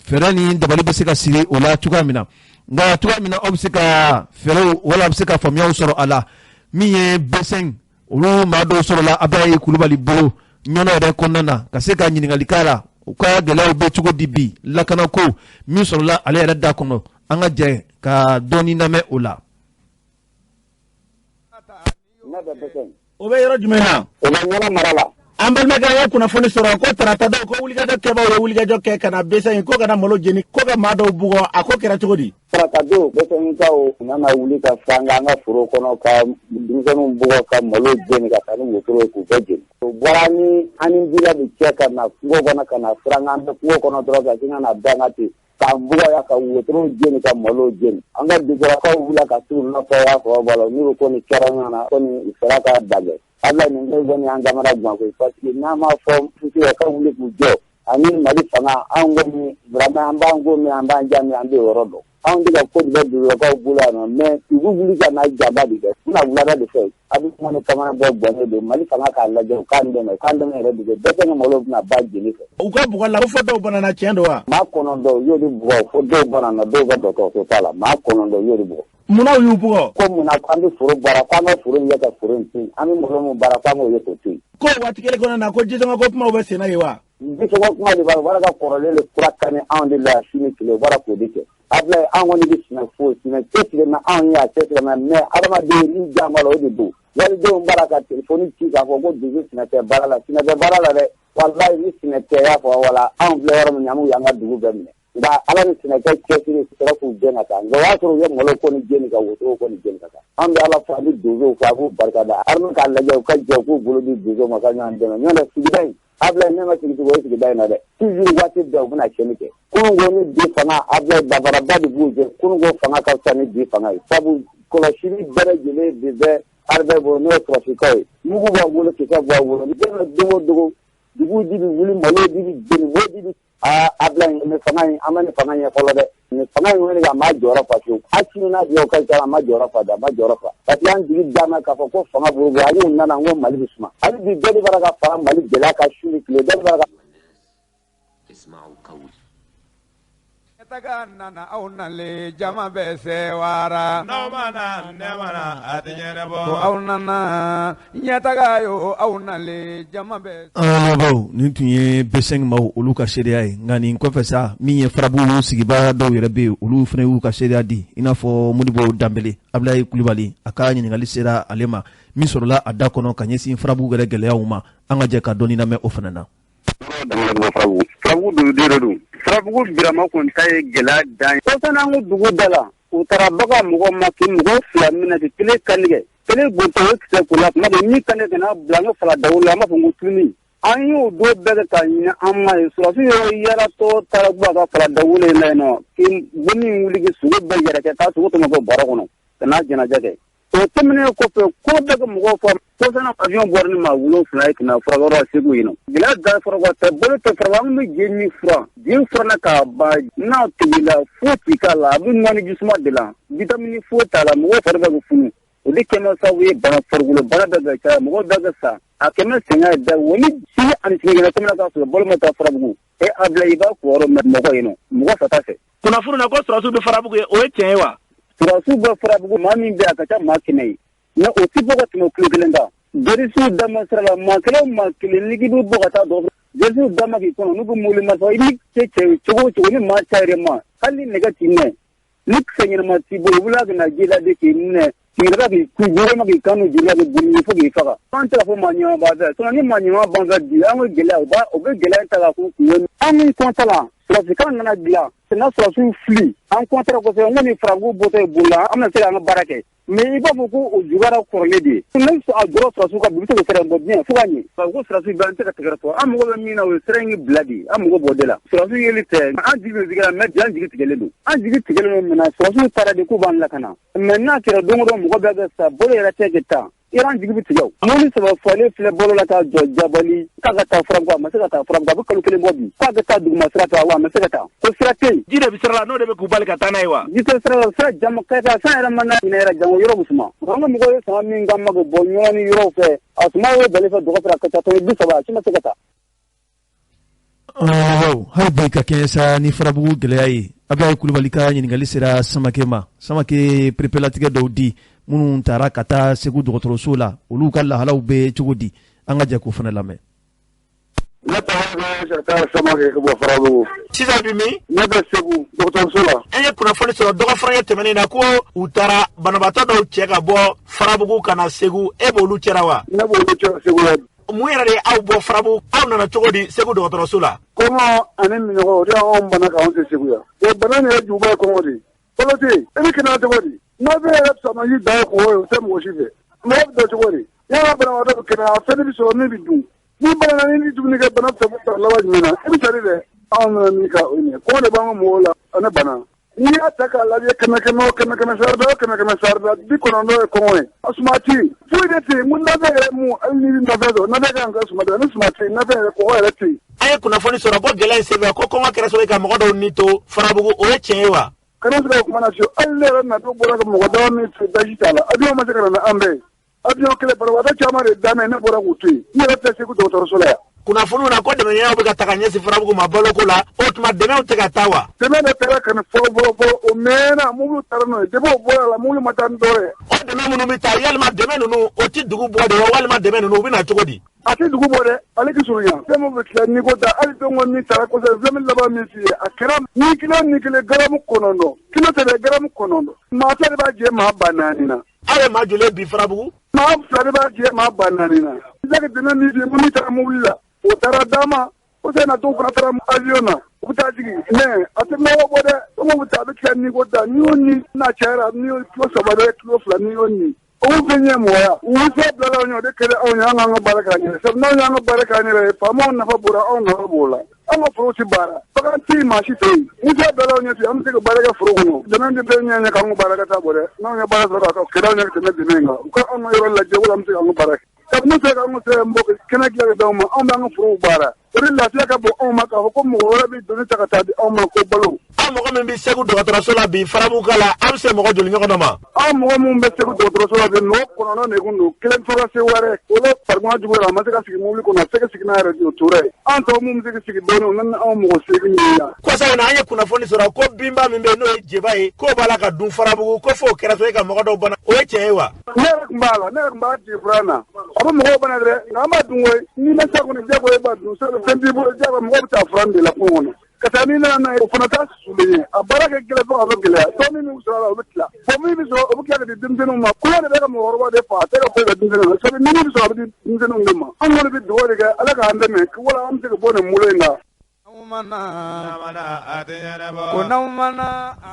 fɛɛrɛ ni dabali bɛ se ka siri o la cogoya min na. Nka cogoya min na aw bɛ se ka fɛɛrɛw wala a bɛ se ka faamuyaw sɔrɔ a la, min ye B5, olu maa dɔw sɔrɔla Abilaye Kulubali bolo Ɲɔnɔ yɛrɛ kɔnɔna na ka se ka ɲininkali k'a la, u ka gɛlɛyaw bɛ cogo di bi lakanako min sɔrɔla ale yɛrɛ da kɔnɔ. An ka jɛ ka dɔɔni lamɛn o la. O bɛ yɔrɔ jumɛn na? O bɛ Ɲɔnɔ mara la. An balimakɛ, an ye kunnafoni sɔrɔ ko tarata dɔw ko wulikajɔ kɛbaw ye wulikajɔ kɛ ka na B5, ko ka na malo jeni, ko ka maa dɔw bugɔ. A ko kɛra cogo di? Tarata don, B5kaw nana wuli ka fanga an ka foro kɔnɔ ka denmisɛnninw bugɔ, ka malo jeni, ka taa ni wotoro ye k'u bɛɛ jeni. O bɔra ni an ni bila de cɛ ka na kungo kɔnɔ, ka na furan an bɛ kungo kɔnɔ dɔrɔn ka sin ka na dan ka ten k'an bugɔ ya, ka wotoro jeni, ka malo jeni. An ka dugulakaw wulila ka t'u nɔfɛ y'a fɔ bala n'u ko nin kɛra ɲɔgɔn na, ko nin u sera ka dagɛ. Ala nin ko kɔni an kamana gan koyi, parce que n'a ma fɔ fusu ka wuli k'u jɔ ani Mali fanga, anw kɔni vraiment an b'an ko min, an b'an ja min, an b'o yɔrɔ dɔn. Anw tɛ ka ko de bɛ dugulakaw bolo yan nɔ, mais u b'u wuli ka na jaba de kɛ, u bɛna wulada de fɛ. A bɛ kuma ni kamana bɔ bɔnnen don. Mali fanga k'a lajɛ, u k'an dɛmɛ, u k'an dɛmɛ yɛrɛ de kɛ. Bɛɛ tɛ ka malo bɛna ba jeni fɛ. U ka bugɔ la, ko fɔ dɔw banana, tiɲɛ don wa? Maa 9 u y'olu bugɔ, fo dɔw banana, dɔw ka dɔgɔtɔrɔso t'a la. Maa 9 u y'olu bugɔ. Munna u y'u bugɔ? Ko munna k'an bɛ foro baara, k'an ka foro in kɛ ka foro in to yen, an bɛ malo min baara, k'an k'o ye k'o to yen. Ko waati kelen kɔnɔna na, ko jisɔngɔ ko kumaw bɛ senna yen wa? Jisɔngɔ kuma de b'a la, u b'a la ka kɔrɔlen de kura kani anw de la sini tile, u b'a la k'o de kɛ. Ablaye, an kɔni bɛ sinɛ fo sinɛ cɛsiri na, anw y'a cɛsiri na, mais adamaden ni jama la, o de don. Walidenw b'a la ka telefɔni ci k'a fɔ ko dusu sinɛ tɛ baara la, sinɛ tɛ baara la dɛ. Walayi, ni sinɛ tɛ, y'a fɔ wala anw filɛ yɔrɔ min na, an y'an ka dugu bɛɛ minɛ. Nka Ala ni sinɛkɛ cɛsiri sera k'u gɛn ka taa, nka o y'a sɔrɔ u ye malo ko ni jeni ka wotoro ko ni jeni ka taa. An bɛ Ala fo, an bɛ donsow fo, a b'u barikada. Armée k'a lajɛ, u ka jɛ, u k'u bolo di donsow ma ka ɲɔgɔn dɛmɛ. Ɲɔgɔn tɛ sigida in, Ablaye, ne ma sigi tugun o sigida in na dɛ. Toujours waati bɛɛ u bɛna tiɲɛni kɛ. Kunun ko ni bi fanga, Ablaye, danfaraba de b'u cɛ. Kunun ko fanga ka fisa ni bi fanga ye, sabu kɔlɔsili bɛɛ lajɛlen de bɛ armée bolo, n'o ye sɔrɔsikaw ye. Mugu b'a bolo, kisɛ b'a bolo. Ni bɛɛ don o dogo, dugu ji bɛ wuli, malo ji bɛ jeni, wo ji bɛ. Aa Ablaye, nin fanga in, an ma nin fanga ɲɛ fɔlɔ dɛ. Nin fanga in kɔni, a ma jɔyɔrɔ fa fiyewu. Hali n'a jɔ ka ca, a ma jɔyɔrɔ fa dɛ, a ma jɔyɔrɔ fa, parce que an jigi danna k'a fɔ ko fanga b'u bolo. Hali u nana, n ko Mali bɛ suma. Hali bi bɛɛ de b'a ka fara Mali gɛlɛya ka su ni tile, bɛɛ de b'a ka. Ɲɛtaga nana, aw nalen, jama bɛ sewara. N'aw ma na, ne ma na, a tɛ ɲɛnabɔ. Ko aw nana ɲɛtaga yo, aw nalen, jama bɛ. An nin tun ye B5 maaw, olu ka seereya ye. Nka nin kɔfɛ sa, min ye Farabugu sigibaa dɔw yɛrɛ bɛ yen, olu fana y'u ka seereya di, i n'a fɔ Modibo Danbele. Abulayi Kulibali a ka ɲininkali sera ale ma, min sɔrɔla a da kɔnɔ ka ɲɛsin Farabugu yɛrɛ gɛlɛyaw ma. An ka jɛ ka dɔɔni lamɛn o fana na. Farabugu, Farabugu duguden de don. Farabugu Birama kɔni ta ye gɛlɛya dan ye. Kɔsa n'an ko dugu da la, u taara bagan mɔgɔ ma k'i mɔgɔ fila minɛ k'i kelen kantigɛ, kelen gontɔ o kisɛ ko la. Kuma dɔ min kantigɛ ka n'a bila an ka fala dawo la, an b'a fɔ ko tuni. An y'o don bɛɛ kɛ k'a ɲini, an ma ye. Sɔrɔdasi yɛrɛ yaratɔ taara bɔ a ka fala dawo la yen nɔ, k'i gomi wuli k'i sogo bɛɛ yɛrɛ kɛ k'a sogo tɔmɔ bɔ bɔrɔ kɔnɔ ka n'a jɛnajɛ kɛ. O tɛmɛnen kɔfɛ, ko bɛɛ kɛ mɔgɔw fɔ kɔsana, avion bɔra ni maa 7 ye ka na furakɛyɔrɔ la Segu yen nɔ. Gɛlɛya da furakɛ tɛ, balo tɛ furakɛ. An bɛ je min furan, je furanna k'a ban, n'a tobila foyi t'i k'a la, a bɛ nɔɔni jisuma de la, vitamine foyi t'a la, mɔgɔw fari bɛ funu. O de kɛmɛ sababu ye bana, farikolo bana bɛɛ bɛ caya, mɔgɔw bɛɛ bɛ sa. A kɛmɛ sɛgɛn ye da o ni sini ani sinikɛnɛ kɔmina k'a sɔrɔ balo ma taa Farabugu. E Abila, i b'a fɔ yɔrɔ min mɔgɔ yen nɔ, mɔgɔ fata fɛ. Kunnafoni na ko sɔrɔdasiw bɛ Farabugu ye, o ye tiɲɛ ye wa? Sɔrɔdasiw bɛ Farabugu, maa min bɛ a ka ca maa 100 ye, mɛ o tɛ bɔ ka tɛmɛ kilo kelen kan. Jɔrisiw dama sira la, maa kelen o maa kelen n'i k'i bɛ bɔ ka taa dɔgɔtɔrɔ, jɔrisiw dama k'i kɔnɔ, n'u bɛ mobili marifa, i bɛ se cɛ cogo o cogo, ni maa cayara ma, hali ni nɛgɛ t'i minɛ, ni kisɛ ɲɛnama t'i bolo, u bɛ ka na ji la de k'i minɛ, k'i yɛrɛ k'i ku walima k'i kanu joli la k'i boli fo k'i faga. An tɛ ka fɔ maa ɲuman b'an fɛ, sinon ni maa ɲuman b'an fɛ bi, an ko gɛlɛya, u bɛ gɛlɛya ta k'a k'u kun ye. An min kɔnta la, sɔrɔdasikan nana dilan, n'a sɔrɔdasiw fili, an kɔntara kosɛbɛ, n ko ni Farabugu bɔtɔ ye bolo la, an bɛna se k'an ka baara kɛ. Mais i b'a fɔ ko o juguyara kɔrɔlen de ye. Ni a jɔra sɔrɔdasiw ka bi, u bɛ se k'o sira in bɔ diɲɛ fo ka ɲɛ. Ko sɔrɔdasiw bɛ, an tɛ ka tɛgɛrɛ fɔ. An mago bɛ min na, o ye sira in bila de. An mago b'o de la. Sɔrɔdasiw yeli tɛ, an jigi bɛ jigin la, mais bi an jigi tigɛlen don. An jigi tigɛlen don mun na? Sɔrɔdasiw taara de k'u b'an lakana. Mais n'a kɛra don o don mɔgɔ bɛɛ bɛ sa, bolo yɛrɛ tɛ kɛ tan. Iran jigi bɛ tigɛ. Mobili saba fɔlen filɛ balo la k'a jɔ Jabali, k'a ka taa Farabugu, a ma se ka taa Farabugu, a bɛ kalo kelen bɔ bi. K'a ka taa duguma sira fɛ, a ma se ka taa. Ko sira tɛ yen. Ji de bɛ sira la, n'o de bɛ k'u bali ka taa n'a ye wa? Ji tɛ sira la, sira jama ka taa, san yɛrɛ ma na ɲinɛ yɛrɛ, jango yɔrɔ bɛ suma. An ka mɔgɔw ye sama min ka mako bɔ ɲɔgɔn ni yɔrɔw fɛ, a suma ye bali fɛ dɔgɔ fɛ, a ka ca tɔni 30, a si ma se ka taa. Hali bi ka kɛɲɛ sa ni Farabugu gɛlɛya ye, Abulayi Kulubali ka ɲininkali sera Samake ma. Samake, perepelatigɛ dɔw di minnu taara ka taa Segu dɔgɔtɔrɔso la, olu ka lahalaw bɛ cogo di? An ka jɛ k'o fana lamɛn. Ne tɔgɔ bɛ Sakari Samake ka bɔ Farabugu. Sisan bi min? Ne bɛ Segu dɔgɔtɔrɔso la. An ye kunnafoni sɔrɔ dɔgɔfɔrɔɲɛ tɛmɛnen na ko u taara banabaatɔ dɔw cɛ ka bɔ Farabugu ka na Segu, e b'olu cɛra wa? Ne b'olu cɛra Segu la. Mun yɛrɛ de ye aw bɔ Farabugu, aw nana cogo di Segu dɔgɔtɔrɔso la? Kɔngɔ ani minɔgɔ, o de y'anw bana k'anw se Segu yan. O bana in yɛrɛ juguba ye kɔngɔ de ye. Balo tɛ yen, e bɛ kɛnɛya cogo di? N'a bɛ yɛrɛ samaji dan ye kɔngɔ ye, o tɛ mɔgɔ si fɛ. Mɔgɔ bɛ dɔn cogo di? Yala banabagatɔ bɛ kɛnɛya, a fɛn bɛ sɔrɔ min bɛ dun. Ni bana ni dumuni kɛ, bana bɛ sɔrɔ laban jumɛn na? E bɛ sali dɛ. Anw nana min ka o ɲɛ. Kɔngɔ de b'an ka mɔgɔw la, ani bana. N'i y'a ta k'a lajɛ, kɛmɛ kɛmɛ o kɛmɛ kɛmɛ sara da o kɛmɛ kɛmɛ sara da, 90 ye kɔngɔ ye. A suma tɛ yen, foyi de tɛ yen. N ko nafɛn yɛrɛ mun, hali n'i bɛ nafɛn sɔrɔ, nafɛn kan ka suma dɛ, ni suma tɛ yen, nafɛn yɛrɛ kɔngɔ yɛrɛ tɛ yen. An ye kunnafoni sɔrɔ ko gɛlɛya in senfɛ, ko kɔngɔ kɛra sababu ye ka mɔgɔ dɔw ni to Farabugu, o ye tiɲɛ ye wa? Kana se ka kuma na fiyewu. Hali ne yɛrɛ natɔ bɔra ka mɔgɔ dama min to basi t'a la, avion ma se ka na ni an bɛɛ ye. Avion kelen, banabagatɔ caman de daminɛ, ne bɔra k'u to yen. N yɛrɛ tɛ Segu dɔgɔtɔrɔso la yan. Kunnafoniw na ko dɛmɛɲɔgɔnw bɛ ka ta ka ɲɛsin Farabugu ma baloko la, o tuma dɛmɛw tɛ ka taa wa? Dɛmɛ de taara ka na fɔlɔ fɔlɔ fɔlɔ, o mɛnna, mobili taara n'o ye. Depuis o bɔra la, mobili ma taa ni dɔwɛrɛ ye. O dɛmɛ minnu bɛ taa, yalima dɛmɛ ninnu, o tɛ dugu bɔ de wa, walima dɛmɛ ninnu u bɛ na cogo di? A tɛ dugu bɔ dɛ, ale k'i surunya. Fɛn min bɛ tila n'i ko da, hali don ko min taara kɔsɛbɛ, fɛn min laban min f'i ye, a kɛra ni kilo ni kelen garamu 9, kilo tɛ dɛ, garamu 9. Maa 2 de b'a jɛ maa 4000 na. Aw ye maa joli ye bi Farabugu? Maa 2 de b'a jɛ maa 4000 na. Jacques dɛmɛ min f'i ye, min taara mobili la, o taara d'a ma. O sɛnɛ dɔw fana taara avion na, u bɛ taa jigin. Mais a tɛ mɔgɔ bɔ dɛ, fɛn bɛ taa a bɛ tila n'i ko da, n'i y'o ni n'a cayara, n'i y'o kilo 3 dɛ, kilo 2 n'i y'o ni. O fɛn ye mɔgɔya u se bilala anw ɲɛ, o de kɛra anw ye, an k'an ka baara k'an yɛrɛ. Sabu n'anw y'an ka baara k'an yɛrɛ ye, faamaw nafa bɔra, anw nafa b'o la. An ka foro tɛ baara, bagan tɛ yen, maa si tɛ yen. Ni se bilala anw ɲɛ ten, an bɛ se ka baara kɛ foro kɔnɔ. Dɛmɛ tɛ bɛɛ ɲɛ k'an ka baara ka taa bɔ dɛ. N'anw ye baara sɔrɔ ka kɛlɛ anw ɲɛ ka tɛmɛ dɛmɛ in kan, u ka anw ka yɔrɔ lajɛ wala an bɛ se k'an ka baara kɛ. Sabu n'u sera k'an ka se kɛnɛ dilan ka d'anw ma, anw b'an ka forow baara. O de lafiya ka bon anw ma k'a fɔ ko mɔgɔ wɛrɛ bɛ doni ta ka taa di anw ma ko balo. Aw mɔgɔ min bɛ Segu dɔgɔtɔrɔso la bi Farabugu la, aw bɛ se mɔgɔ joli ɲɔgɔn dɔ ma? Aw mɔgɔ minnu bɛ Segu dɔgɔtɔrɔso la bi, mɔgɔ 9 de kun don, kelen tora Seware, o la farikolo juguyara, a ma se ka sigi mobili kɔnɔ, a tɛ se ka sigi n'a yɛrɛ o tora yen. An tɔ minnu bɛ se ka sigi dɔɔnin, o ni anw mɔgɔ 8 ye yan. Kɔsa in na, an ye kunnafoni sɔrɔ ko binba min bɛ yen n'o ye jeba ye, k'o b'a la ka dun Farabugu, ko f'o kɛra so e ka mɔgɔ dɔw bana, o ye tiɲɛ ye wa? Ne yɛrɛ tun b'a la, ne yɛrɛ tun b'a jigi fura na. A bɛ mɔgɔw bana dɛ, nka an b'a dun koyi. N'i ma se kɔni, diyagoya i b'a dun. Fɛn t'i bolo, diyagoya mɔgɔw bɛ taa fura de la kungo kɔnɔ. Ka taa n'i nana n'a ye, o fana t'a susulen ye. A baara kɛ gɛlɛn fo ka fɔ gɛlɛya. Dɔɔnin min sɔrɔ a la, o bɛ tila. Bon min bɛ sɔrɔ, o bɛ tila ka di denmisɛnninw ma. Kɔɲɔ de bɛ ka mɔgɔkɔrɔba de fa, a tɛ ka foyi ka denmisɛnninw ma. Sabu ni min bɛ sɔrɔ, a bɛ di denmisɛnninw de ma. An kɔni bɛ dugawu de kɛ, Ala k'an dɛmɛ, wala an bɛ se ka bɔ nin bolo in na.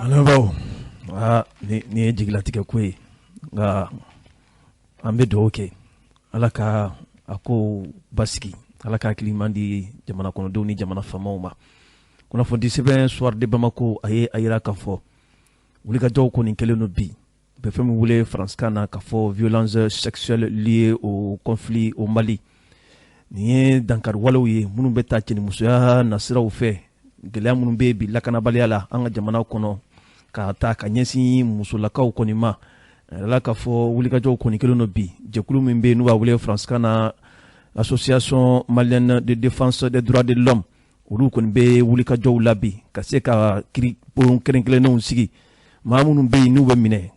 Lamɛnbaaw, nin ye jigilatigɛ ko ye, nka an bɛ dugawu kɛ Ala ka a ko basigi, Ala ka hakili ɲuman di jamana kɔnɔdenw ni jamana faamaw ma. Kunnafoni sɛbɛn Soir de Bamako, a ye a yira k'a fɔ wulikajɔw kɔni kɛlen don bi, bɛ fɛn min wele faransikan na k'a fɔ violence sexuelle liée au conflit au Mali. Nin ye dankariwalew ye minnu bɛ taa cɛnimusoya nasiraw fɛ, gɛlɛya minnu bɛ bi lakanabaliya la an ka jamana kɔnɔ ka taa ka ɲɛsin musolakaw kɔni ma. A yirala k'a fɔ wulikajɔw kɔni kɛlen don bi, jɛkulu min bɛ yen n'u b'a wele faransikan na Association malienne de défense des droits de l'homme, olu kɔni bɛ wulikajɔw la bi ka se ka kiiribulon kɛrɛnkɛrɛnnenw sigi, maa minnu bɛ yen n'u bɛ minɛ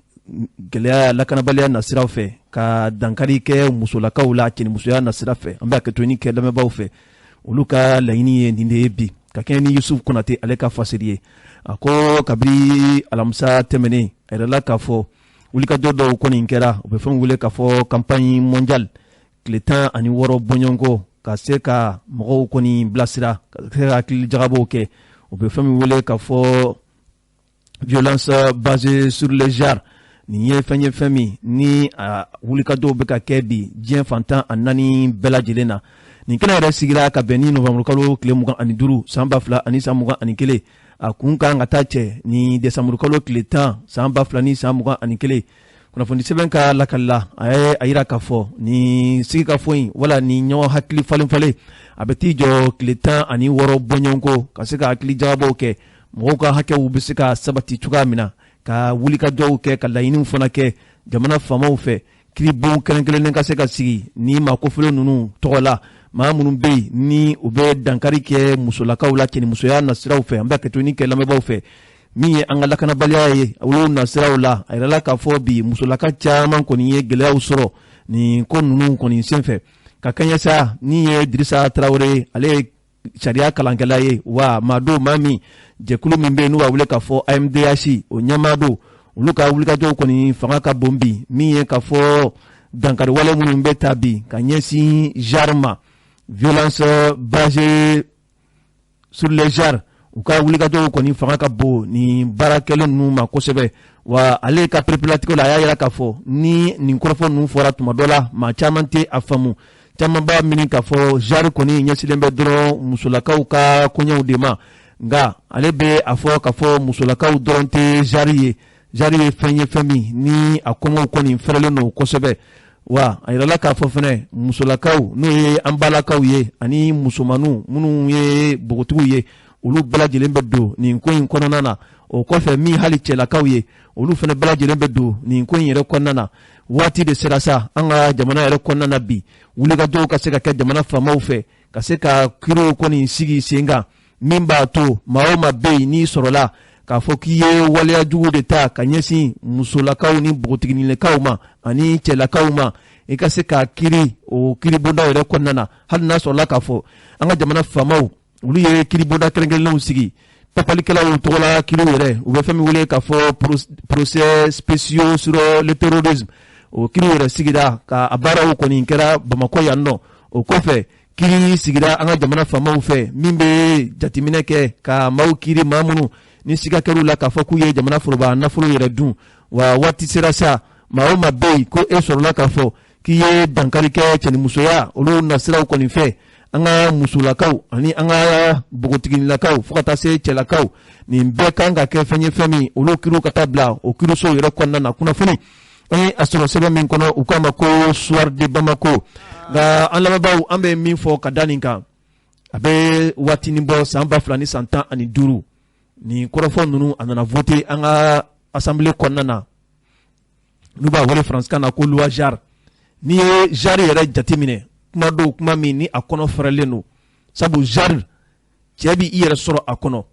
gɛlɛya lakanabaliya nasiraw fɛ ka dankari kɛ musolakaw la cɛnimusoya nasira fɛ. An bɛ hakɛto ɲini kɛ lamɛnbaaw fɛ, olu ka laɲini ye nin de ye bi, ka kɛɲɛ ni Yusuf Konate ale ka fasiri ye. A ko kabini alamisa tɛmɛnen, a yirala k'a fɔ wulikajɔ dɔw kɔni kɛra, u bɛ fɛn wele k'a fɔ campagne mondiale, tile 16 bɔɲɔgɔnko, ka se ka mɔgɔw kɔni bilasira, ka se ka hakili jagabɔw kɛ. U bɛ fɛn min wele k'a fɔ violence basée sur le genre. Nin ye fɛn ye, fɛn min ni a wulikajɔw bɛ ka kɛ bi diɲɛ fan 14 bɛɛ lajɛlen na. Nin kɛnɛ yɛrɛ sigira ka bɛn ni novembre kalo tile 25 san 2021. A kun kan ka taa cɛ ni décembre kalo tile 10 san 2021. Kunnafoni sɛbɛn ka lakali la, a ye a yira k'a fɔ nin sigikafɔ in wala ni ɲɔgɔn hakili falen falen, a bɛ t'i jɔ tile 16 bɔɲɔgɔnko, ka se ka hakili jagabɔw kɛ, mɔgɔw ka hakɛw bɛ se ka sabati cogoya min na, ka wulikajɔw kɛ, ka laɲiniw fana kɛ jamana faamaw fɛ, kiiribulon kɛrɛnkɛrɛnnen ka se ka sigi ni maa kofɔlen ninnu tɔgɔ la, maa minnu bɛ yen ni u bɛ dankari kɛ musolakaw la cɛnimusoya nasiraw fɛ. An bɛ hakɛto ɲini kɛ lamɛnbaaw fɛ, min ye an ka lakanabaliya ye olu nasiraw la, a yirala k'a fɔ bi musolaka caman kɔni ye gɛlɛyaw sɔrɔ nin ko ninnu kɔni senfɛ. Ka kɛɲɛ sa ni ye Dirisa Tarawele, ale ye sariya kalankɛla ye, wa maa don, maa min jɛkulu min bɛ yen n'u b'a wele k'a fɔ AMDH, o ɲɛmaa don. Olu ka wulikajɔw kɔni fanga ka bon bi, min ye k'a fɔ dankariwale minnu bɛ ta bi ka ɲɛsin genre ma, violence basée sur le genre, u ka wulikajɔw kɔni fanga ka bon nin baara kɛlen ninnu ma kosɛbɛ. Wa ale ka pereperelatigɛ la, a y'a yira k'a fɔ ni nin kɔrɔfɔ ninnu fɔra tuma dɔ la, maa caman tɛ a faamu, caman b'a miiri k'a fɔ genre kɔni ɲɛsinnen bɛ dɔrɔn musolakaw ka koɲɛw de ma. Nka ale bɛ a fɔ k'a fɔ musolakaw dɔrɔn tɛ genre ye. Genre ye fɛn ye, fɛn min ni a kɔngɔw kɔni fɛrɛlen don kosɛbɛ. Wa a yirala k'a fɔ fɛnɛ musolakaw, n'o ye an balakaw ye, ani musomaninw minnu ye npogotigiw ye, olu bɛɛ lajɛlen bɛ don nin ko in kɔnɔna na. O kɔfɛ, min hali cɛlakaw ye, olu fɛnɛ bɛɛ lajɛlen bɛ don nin ko in yɛrɛ kɔnɔna na. Waati de sera sa an ka jamana yɛrɛ kɔnɔna na bi, wulikajɔw ka se ka kɛ jamana faamaw fɛ, ka se ka kiiriw kɔni sigi sen kan, min b'a to maa o maa bɛ yen n'i sɔrɔla k'a fɔ k'i ye waleya jugu de ta ka ɲɛsin musolakaw ni npogotiginilakaw ma ani cɛlakaw ma, I ka se k'a kiri o kiiribonda yɛrɛ kɔnɔna na, hali n'a sɔrɔla k'a fɔ an ka jamana faamaw olu ye kiiribonda kɛrɛnkɛrɛnnenw sigi, papalikɛlaw tɔgɔla kiriw yɛrɛ, u bɛ fɛn min wele k'a fɔ procès spéciaux sur le terrorisme. O kiriw yɛrɛ sigira ka a baaraw kɔni kɛra Bamakɔ yan nɔ. O kɔfɛ, kiri sigira an ka jamana faamaw fɛ min bɛ jateminɛ kɛ ka maaw kiri, maa minnu ni siga kɛr'u la k'a fɔ k'u ye jamana foroba nafolo yɛrɛ dun. Wa waati sera sa, maa o maa bɛ yen ko e sɔrɔla k'a fɔ k'i ye dankari kɛ cɛnimusoya olu nasiraw kɔni fɛ, an ka musolakaw ani an ka npogotiginilakaw fo ka taa se cɛlakaw, nin bɛɛ kan ka kɛ fɛn ye, fɛn min olu kiriw ka taa bila o kirisow yɛrɛ kɔnɔna na. Kunnafoni an ye a sɔrɔ sɛbɛn min kɔnɔ, u k'a ma ko Soir de Bamako. Nka an lamɛnbaaw, an bɛ min fɔ ka da nin kan, a bɛ waatinin bɔ, san 2015, nin kɔrɔfɔ ninnu a nana voter an ka assemblée kɔnɔna na, n'u b'a wele faransikan na ko loi genre. N'i ye genre yɛrɛ jateminɛ, kuma dɔw, kuma min ni a kɔnɔ fɛrɛlen don, sabu genre, cɛ b'i yɛrɛ sɔrɔ a kɔnɔ,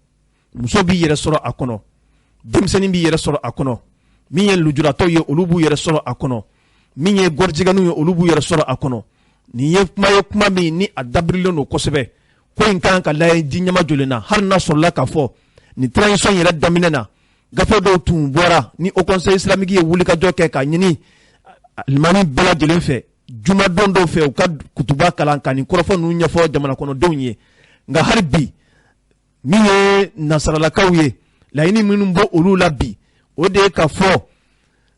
muso b'i yɛrɛ sɔrɔ a kɔnɔ, denmisɛnnin b'i yɛrɛ sɔrɔ a kɔnɔ, min ye lujuratɔw ye, olu b'u yɛrɛ sɔrɔ a kɔnɔ, min ye gɔrijɛgɛninw ye, olu b'u yɛrɛ sɔrɔ a kɔnɔ. Nin ye kuma ye, kuma min ni a dabirilen don kosɛbɛ. Ko in kan ka lajɛ ji ɲɛma joli na, hali n'a sɔrɔla k'a fɔ nin transition yɛrɛ daminɛ na, gafe dɔw tun bɔra ni Haut Conseil islamique ye wulikajɔ kɛ k'a ɲini alimami bɛɛ lajɛlen fɛ, jumadon dɔw fɛ, u ka kutuba kalan ka nin kɔrɔfɔ ninnu ɲɛfɔ jamana kɔnɔdenw ye. Nka hali bi, min ye nasaralakaw ye, laɲini minnu bɔ olu la bi, o de ye ka fɔ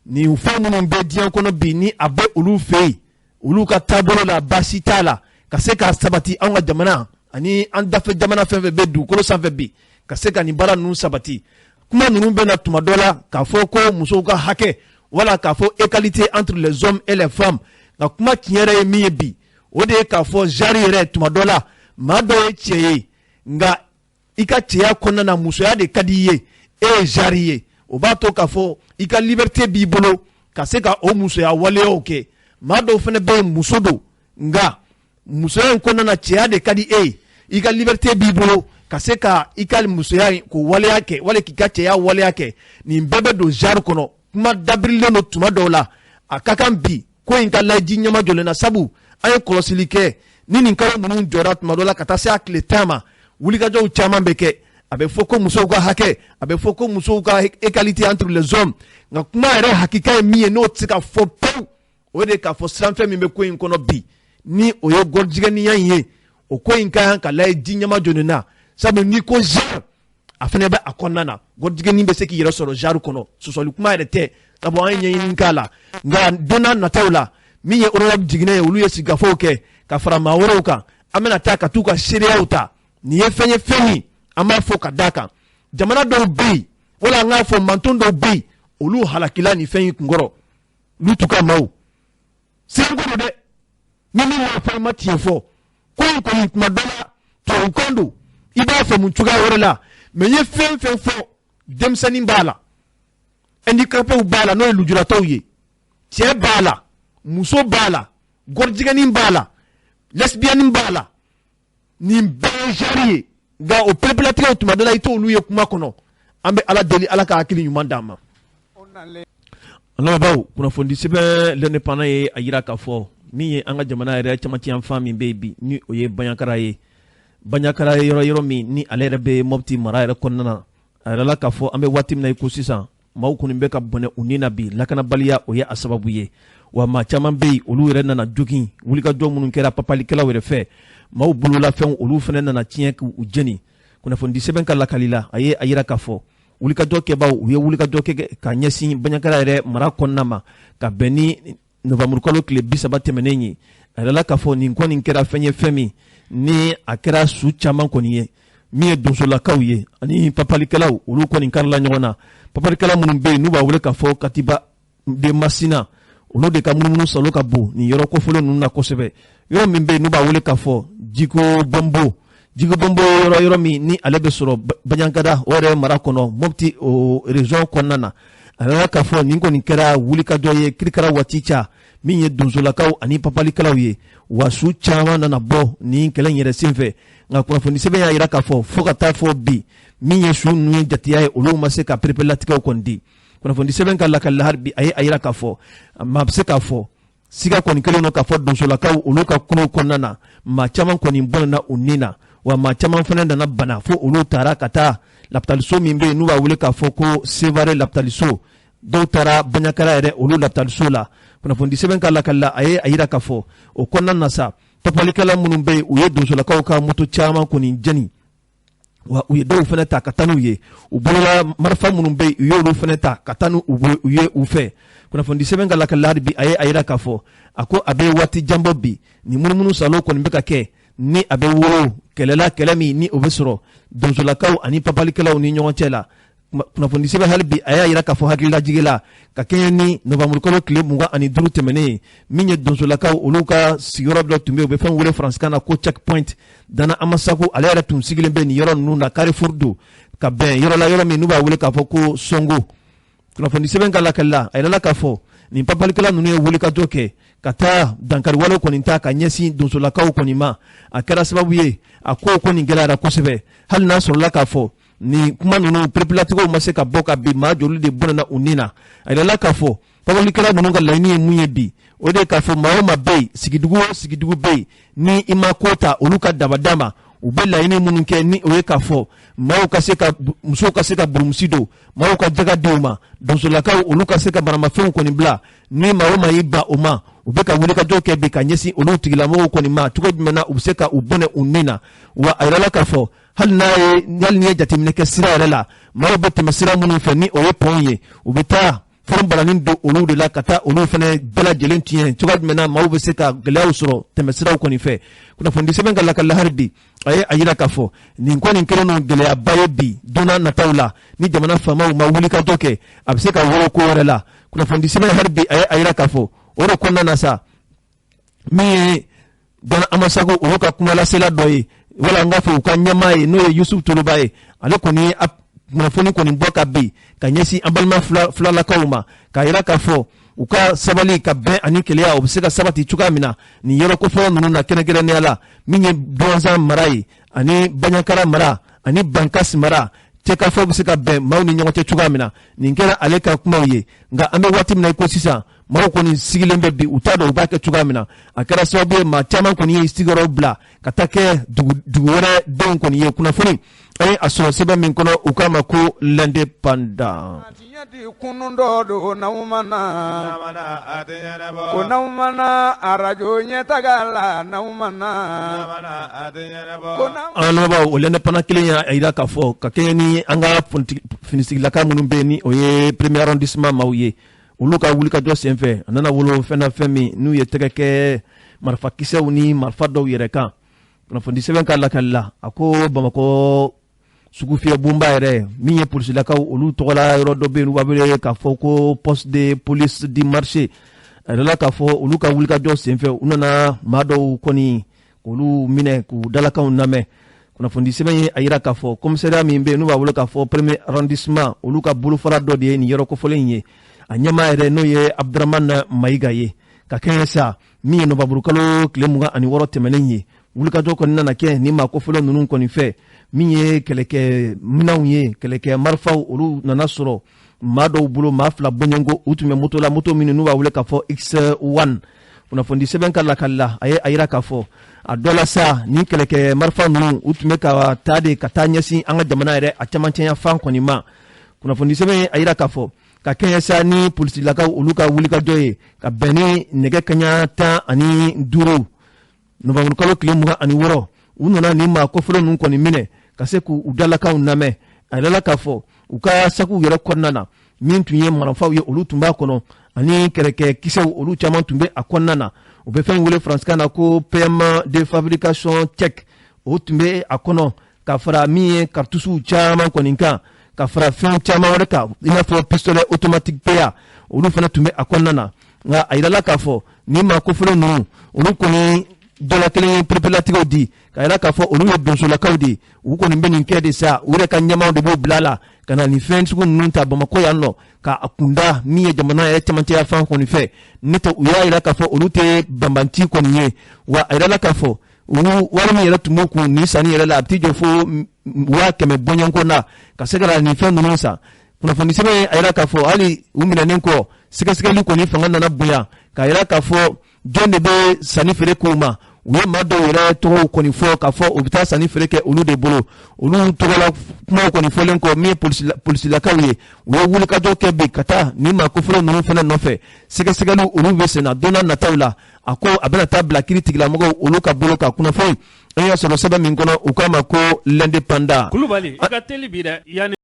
nin fɛn minnu bɛ diɲɛ kɔnɔ bi, ni a bɛ olu fɛ yen, olu ka taabolo la, baasi t'a la ka se k'a sabati anw ka jamana ani an dafɛ jamana fɛn fɛn bɛ dugukolo sanfɛ bi, ka se ka nin baara ninnu sabati. Kuma ninnu bɛ na tuma dɔ la k'a fɔ ko musow ka hakɛ, wala k'a fɔ égalité entre les hommes et les femmes. Nka kuma tiɲɛ yɛrɛ ye min ye bi, o de ye k'a fɔ genre yɛrɛ, tuma dɔ la, maa dɔ ye cɛ ye, nka i ka cɛya kɔnɔna na, musoya de ka di i ye, e ye genre ye. O b'a to k'a fɔ i ka liberté b'i bolo ka se ka o musoya waleyaw kɛ. Maa dɔw fana bɛ yen, muso don, nka musoya in kɔnɔna na, cɛya de ka di e ye, i ka liberté b'i bolo ka se ka i ka musoya in k'o waleya kɛ, wali k'i ka cɛya waleya kɛ. Nin bɛɛ bɛ don genre kɔnɔ. Kuma dabirilen don tuma dɔw la. A ka kan bi ko in ka laji ɲɛma jɔlen na, sabu an ye kɔlɔsili kɛ ni nin kalo ninnu jɔra tuma dɔ la ka taa se a tile 10 ma, wulikajɔw caman bɛ kɛ. A bɛ fɔ ko musow ka hakɛ, a bɛ fɔ ko musow ka égalité entre les hommes. Nka kuma yɛrɛ hakika ye min ye, n'o tɛ se ka fɔ pewu, o de ye k'a fɔ siranfɛn min bɛ ko in kɔnɔ bi, ni o ye gɔrijɛgɛniya in ye, o ko in ka kan ka lajɛ ji ɲɛma jɔlen na, sabu n'i ko genre, a fana bɛ a kɔnɔna na. Gɔrijɛgɛnin bɛ se k'i yɛrɛ sɔrɔ genre kɔnɔ, sɔsɔli kuma yɛrɛ tɛ, sabu an ye ɲɛɲini k'a la. Nka don n'a nataw la, min ye honorable jiginɛ ye, olu ye sigikafɔw kɛ ka fara maa wɛrɛw kan, an bɛna taa ka t'u ka seereyaw ta. Nin ye fɛn ye, fɛn min an b'a fɔ ka d'a kan, jamana dɔw bɛ yen, wala an k'a fɔ manton dɔw bɛ yen, olu halakila nin fɛn in kunkɔrɔ, olu t'u ka maaw sirako don dɛ. Ni min m'a fɔ, i ma tiɲɛ fɔ. Ko in kɔni, tuma dɔ la, tubabukan don, i b'a faamu cogoya wɛrɛ la. Mɛ n ye fɛn fɛn fɔ, denmisɛnnin b'a la, handicapéw b'a la, n'o ye lujuratɔw ye, cɛ b'a la, muso b'a la, gɔrijɛgɛnin b'a la, lesbienne b'a la, nin bɛɛ ye genre ye. Nka o perepelatigɛw, tuma dɔ la, i t'olu ye kuma kɔnɔ. An bɛ Ala deli, Ala ka hakili ɲuman d'an ma. An lamɛnbaaw, kunnafoni sɛbɛn L'Indépendant ye a yira k'a fɔ min ye an ka jamana yɛrɛ camancɛ fan min bɛ yen bi, ni o ye Baɲakara ye. Baɲakara ye yɔrɔ, yɔrɔ min ni ale yɛrɛ bɛ Mɔpti mara yɛrɛ kɔnɔna na. A yɛrɛ la k'a fɔ an bɛ waati min na i ko sisan, maaw kɔni bɛ ka bɔnɛ u ni na bi, lakanabaliya o ye a sababu ye. Wa maa caman bɛ yen, olu yɛrɛ nana jogin wulikajɔ minnu kɛra papalikɛlaw yɛrɛ fɛ, maaw bololafɛnw olu fana nana tiɲɛ k'u jeni. Kunnafoni sɛbɛn ka lakali la, a ye a yira k'a fɔ wulikajɔ kɛbaw u ye wulikajɔ kɛ ka ɲɛsin Baɲakara yɛrɛ mara kɔnɔna ma ka bɛn ni novanburukalo tile 30 tɛmɛnen ye. A yɛrɛ la k'a fɔ nin kɔni kɛra fɛn ye, fɛn min ni a kɛra su caman kɔni ye, min ye donsolakaw ye ani papalikɛlaw, olu kɔni karila ɲɔgɔn na. Papalikɛla minnu bɛ yen n'u b'a wele k'a fɔ Katiba de Masina, olu de ka munumunu salo ka bon nin yɔrɔ kofɔlen ninnu na kosɛbɛ. Yɔrɔ min bɛ yen n'u b'a wele k'a fɔ Jiko Bɔnbo, Jiko Bɔnbo, yɔrɔ, yɔrɔ min ni ale bɛ sɔrɔ Baɲankada, o yɛrɛ mara kɔnɔ, Mopti o région kɔnɔna na. A yɛrɛ k'a fɔ nin kɔni kɛra wulikajɔ ye, kirikara waati ca, min ye donsolakaw ani papalikɛlaw ye. Wa su caman nana bɔ nin kɛlɛ in yɛrɛ senfɛ. Nka kunnafoni sɛbɛn y'a jira k'a fɔ fo ka taa fɔ bi, min ye su ninnu ye jatiya ye, olu ma se ka perepelatigɛw kɔni di. Kunnafoni sɛbɛn ka lakali la, hali bi a ye a yira k'a fɔ maa bɛ se k'a fɔ Siga kɔni kɛlen don k'a fɔ donsolakaw olu ka kungo kɔnɔna na, maa caman kɔni bɔnɛna u ni na, wa maa caman fana nana bana fo olu taara ka taa lapitaliso min bɛ yen n'u b'a wele k'a fɔ ko Sevare lapitaliso. Dɔw taara Baɲakara yɛrɛ olu lapitaliso la. Kunnafonidi sɛbɛn ka lakali la, a ye a yira k'a fɔ o kɔnɔna na sa, papalikɛla minnu bɛ yen, u ye donsolakaw ka moto caman kɔni jeni, wa u ye dɔw fana ta ka taa n'u ye. U bolola marifa minnu bɛ yen, u y'olu fana ta ka taa n'u ye u fɛ. Kunnafonidi sɛbɛn ka lakali la hali bi, a ye a yira k'a fɔ a ko a bɛ waati jan bɔ bi, nin munumunu salo kɔni bɛ ka kɛ ni a bɛ wolo kɛlɛla, kɛlɛ min ni o bɛ sɔrɔ donsolakaw ani papalikɛlaw ni ɲɔgɔn cɛ la. Kunnafoni sɛbɛn hali bi, a y'a yira k'a fɔ hakililajigi la, ka kɛɲɛ ni novanburukalo tile 25 tɛmɛnen ye, min ye donsolakaw olu ka sigiyɔrɔ dɔ tun bɛ yen, u bɛ fɛn wele faransikan na ko checkpoint. Dana Amasago, ale yɛrɛ tun sigilen bɛ nin yɔrɔ ninnu na, carrefour don ka bɛn yɔrɔ la, yɔrɔ min n'u b'a wele k'a fɔ ko Songo. Kunnafoni sɛbɛn ka lakali la, a yirala k'a fɔ nin papalikɛla ninnu ye wulikajɔ kɛ ka taa dankariwale kɔni ta ka ɲɛsin donsolakaw kɔni ma. A kɛra sababu ye a kow kɔni gɛlɛyara kosɛbɛ, hali n'a sɔrɔla k'a fɔ nin kuma ninnu pereperelatigɛw ma se ka bɔ ka bin maa joli de bɔnɛna u ni na. A yirala k'a fɔ papalikɛla ninnu ka laɲini ye mun ye bi, o de ye k'a fɔ maa o maa bɛ yen, sigidugu o sigidugu bɛ yen, ni i ma ko ta olu ka dabada ma, u bɛ laɲini minnu kɛ ni o ye k'a fɔ maaw ka se ka, musow ka se ka burumusi don, maaw ka jaga di u ma, donsolakaw olu ka se ka maramafɛnw kɔni bila, ni maa o maa y'i ban o ma, u bɛ ka wulikajɔ kɛ bi ka ɲɛsin olu tigilamɔgɔw kɔni ma cogo jumɛn na u bɛ se ka u bɔnɛ u ni na. Wa a yirala k'a fɔ hali n'a ye, hali n'i ye jateminɛ kɛ sira yɛrɛ la, maaw bɛ tɛmɛ sira minnu fɛ ni o ye pɔn ye, u bɛ taa fɛn balanin don olu de la ka taa olu fana bɛɛ lajɛlen tiɲɛ cogoya jumɛn na maaw bɛ se ka gɛlɛyaw sɔrɔ tɛmɛsiraw kɔni fɛ. Kunnafoni sɛbɛn ka lakali la hali bi, a ye a yira k'a fɔ nin kɔni kɛlen don gɛlɛyaba ye bi. Don n'a nataw la, ni jamana faamaw ma wulikajɔ kɛ, a bɛ se ka wolo ko wɛrɛ la. Kunnafoni sɛbɛn hali bi, a ye a yira k'a fɔ o de kɔnɔna na sa, min ye Dana Amasago olu ka kumalasela dɔ ye, wala n k'a fɔ u ka ɲɛmaa ye, n'o ye Yusuf Toloba ye, ale kɔni ye kunnafoni kɔni bɔ ka bin ka ɲɛsin an balima filalakaw ma, k'a yira k'a fɔ u ka sabali ka bɛn ani kelenya, o bɛ se ka sabati cogoya min na nin yɔrɔ kofɔlɔ ninnu na, kɛrɛnkɛrɛnnenya la min ye Duwanzan mara ye ani Baɲakara mara ani Bankasi mara, cɛkafɔ bɛ se ka bɛn maaw ni ɲɔgɔn cɛ cogoya min na. Nin kɛra ale ka kumaw ye. Nka an bɛ waati min na i ko sisan, maaw kɔni sigilen bɛ bi, u t'a dɔn u b'a kɛ cogoya min na. A kɛra sababu ye maa caman kɔni ye sigiyɔrɔ bila ka taa kɛ dugu wɛrɛ denw kɔni ye. Kunnafoni an ye a sɔrɔ sɛbɛn min kɔnɔ, u k'a ma ko L'Indépendant. Kunun dɔ don n'aw ma na, ko n'aw ma na arajo ɲɛtaga la, n'aw ma na. An lamɛnbaaw, o L'Indépendant kelen y'a jira k'a fɔ ka kɛɲɛ ni an ka finisigilaka minnu bɛ yen, ni o ye premier arrondissement maaw ye, olu ka wulikajɔ senfɛ, a nana wolo fɛn na, fɛn min n'u ye tɛgɛ kɛ marifakisɛw ni marifa dɔw yɛrɛ kan. Kunnafoni sɛbɛn ka lakali la, a ko Bamakɔ sugufiyɛ bonba yɛrɛ min ye polisilakaw olu tɔgɔla yɔrɔ dɔ bɛ yen, n'u b'a wele k'a fɔ ko poste de police du marché, a yirala k'a fɔ olu ka wulikajɔ senfɛ, u nana maa dɔw kɔni k'olu minɛ k'u dalakanw lamɛn. Kunnafoni sɛbɛn ye a yira k'a fɔ commissariat min bɛ yen n'u b'a wele k'a fɔ premier arrondissement, olu ka bolofara dɔ de ye nin yɔrɔ kofɔlen in ye. A ɲɛmaa yɛrɛ, n'o ye Abdramane Mayiga ye, ka kɛɲɛ sa min ye novanburukalo tile 26 tɛmɛnen ye, wulikajɔ kɔni nana kɛ ni maa kofɔlen ninnu kɔni fɛ. Min ye kɛlɛkɛ minɛnw ye, kɛlɛkɛ marifaw, olu nana sɔrɔ maa dɔw bolo, maa fila bɔɲɔgɔnko, u tun bɛ moto la, moto minnu n'u b'a wele k'a fɔ X1. Kunnafoni sɛbɛn ka lakali la, a ye a yira k'a fɔ a dɔ la sa, ni kɛlɛkɛ marifa ninnu, u tun bɛ ka taa de ka taa ɲɛsin an ka jamana yɛrɛ a camancɛya fan kɔni ma. Kunnafoni sɛbɛn ye a yira k'a fɔ ka kɛɲɛ sa ni polisilakaw olu ka wulikajɔ ye, ka bɛn ni nɛgɛ kaɲa 15 novanburukalo tile 26, u nana nin maa kofɔlen ninnu kɔni minɛ ka se k'u dalakanw lamɛn. A yirala k'a fɔ u ka sakiw yɛrɛ kɔnɔna na, min tun ye marifaw ye, olu tun b'a kɔnɔ, ani kɛlɛkɛ kisɛw, olu caman tun bɛ a kɔnɔna na. U bɛ fɛn wele faransikan na ko PM de fabrication tchèque, o tun bɛ a kɔnɔ, ka fara min ye karitusiw caman kɔni kan, ka fara fɛn caman wɛrɛ kan, i n'a fɔ pistolet automatique PA, olu fana tun bɛ a kɔnɔna na. Nka a yirala k'a fɔ nin maa kofɔlen ninnu, olu kɔni dɔla kelen ye pereperelatigɛw di ka yira k'a fɔ olu ye donsolakaw de ye. U kɔni bɛ nin kɛ de sa, u yɛrɛ ka ɲɛmaaw de b'u bila la ka na nin fɛn sugu ninnu ta Bamakɔ yan nɔ, ka a kunda min ye jamana yɛrɛ camancɛya fan kɔni fɛ. Ne tɛ, u y'a yira k'a fɔ olu tɛ banbanci kɔni ye. Wa a yirala k'a fɔ wari min yɛrɛ tun b'u kun nin sanni yɛrɛ la, a bɛ t'i jɔ fo 100 000 bɔɲɔgɔnko na ka se ka na nin fɛn ninnu san. Kunnafoni sɛbɛn a yira k'a fɔ hali u minɛnen kɔ, sɛgɛsɛgɛli kɔni fanga nana bonya. K'a yira k'a fɔ jɔn de bɛ sanni feere k'u ma. U ye maa dɔw yɛrɛ tɔgɔw kɔni fɔ k'a fɔ u bɛ taa sanni feere kɛ olu de bolo. Olu tɔgɔla kumaw kɔni fɔlen kɔ, min ye polisilakaw ye, u ye wulikajɔ kɛ bi ka taa nin maa kofɔlen ninnu fana nɔfɛ. Sɛgɛsɛgɛliw olu bɛ senna. Don n'a nataw la, a ko a bɛna taa bila kiiri tigilamɔgɔw olu ka bolo kan. Kunnafoni an y'a sɔrɔ sɛbɛn min kɔnɔ, u k'a ma ko L'Indépendant. Kulubali, i ka teli bi dɛ, yanni.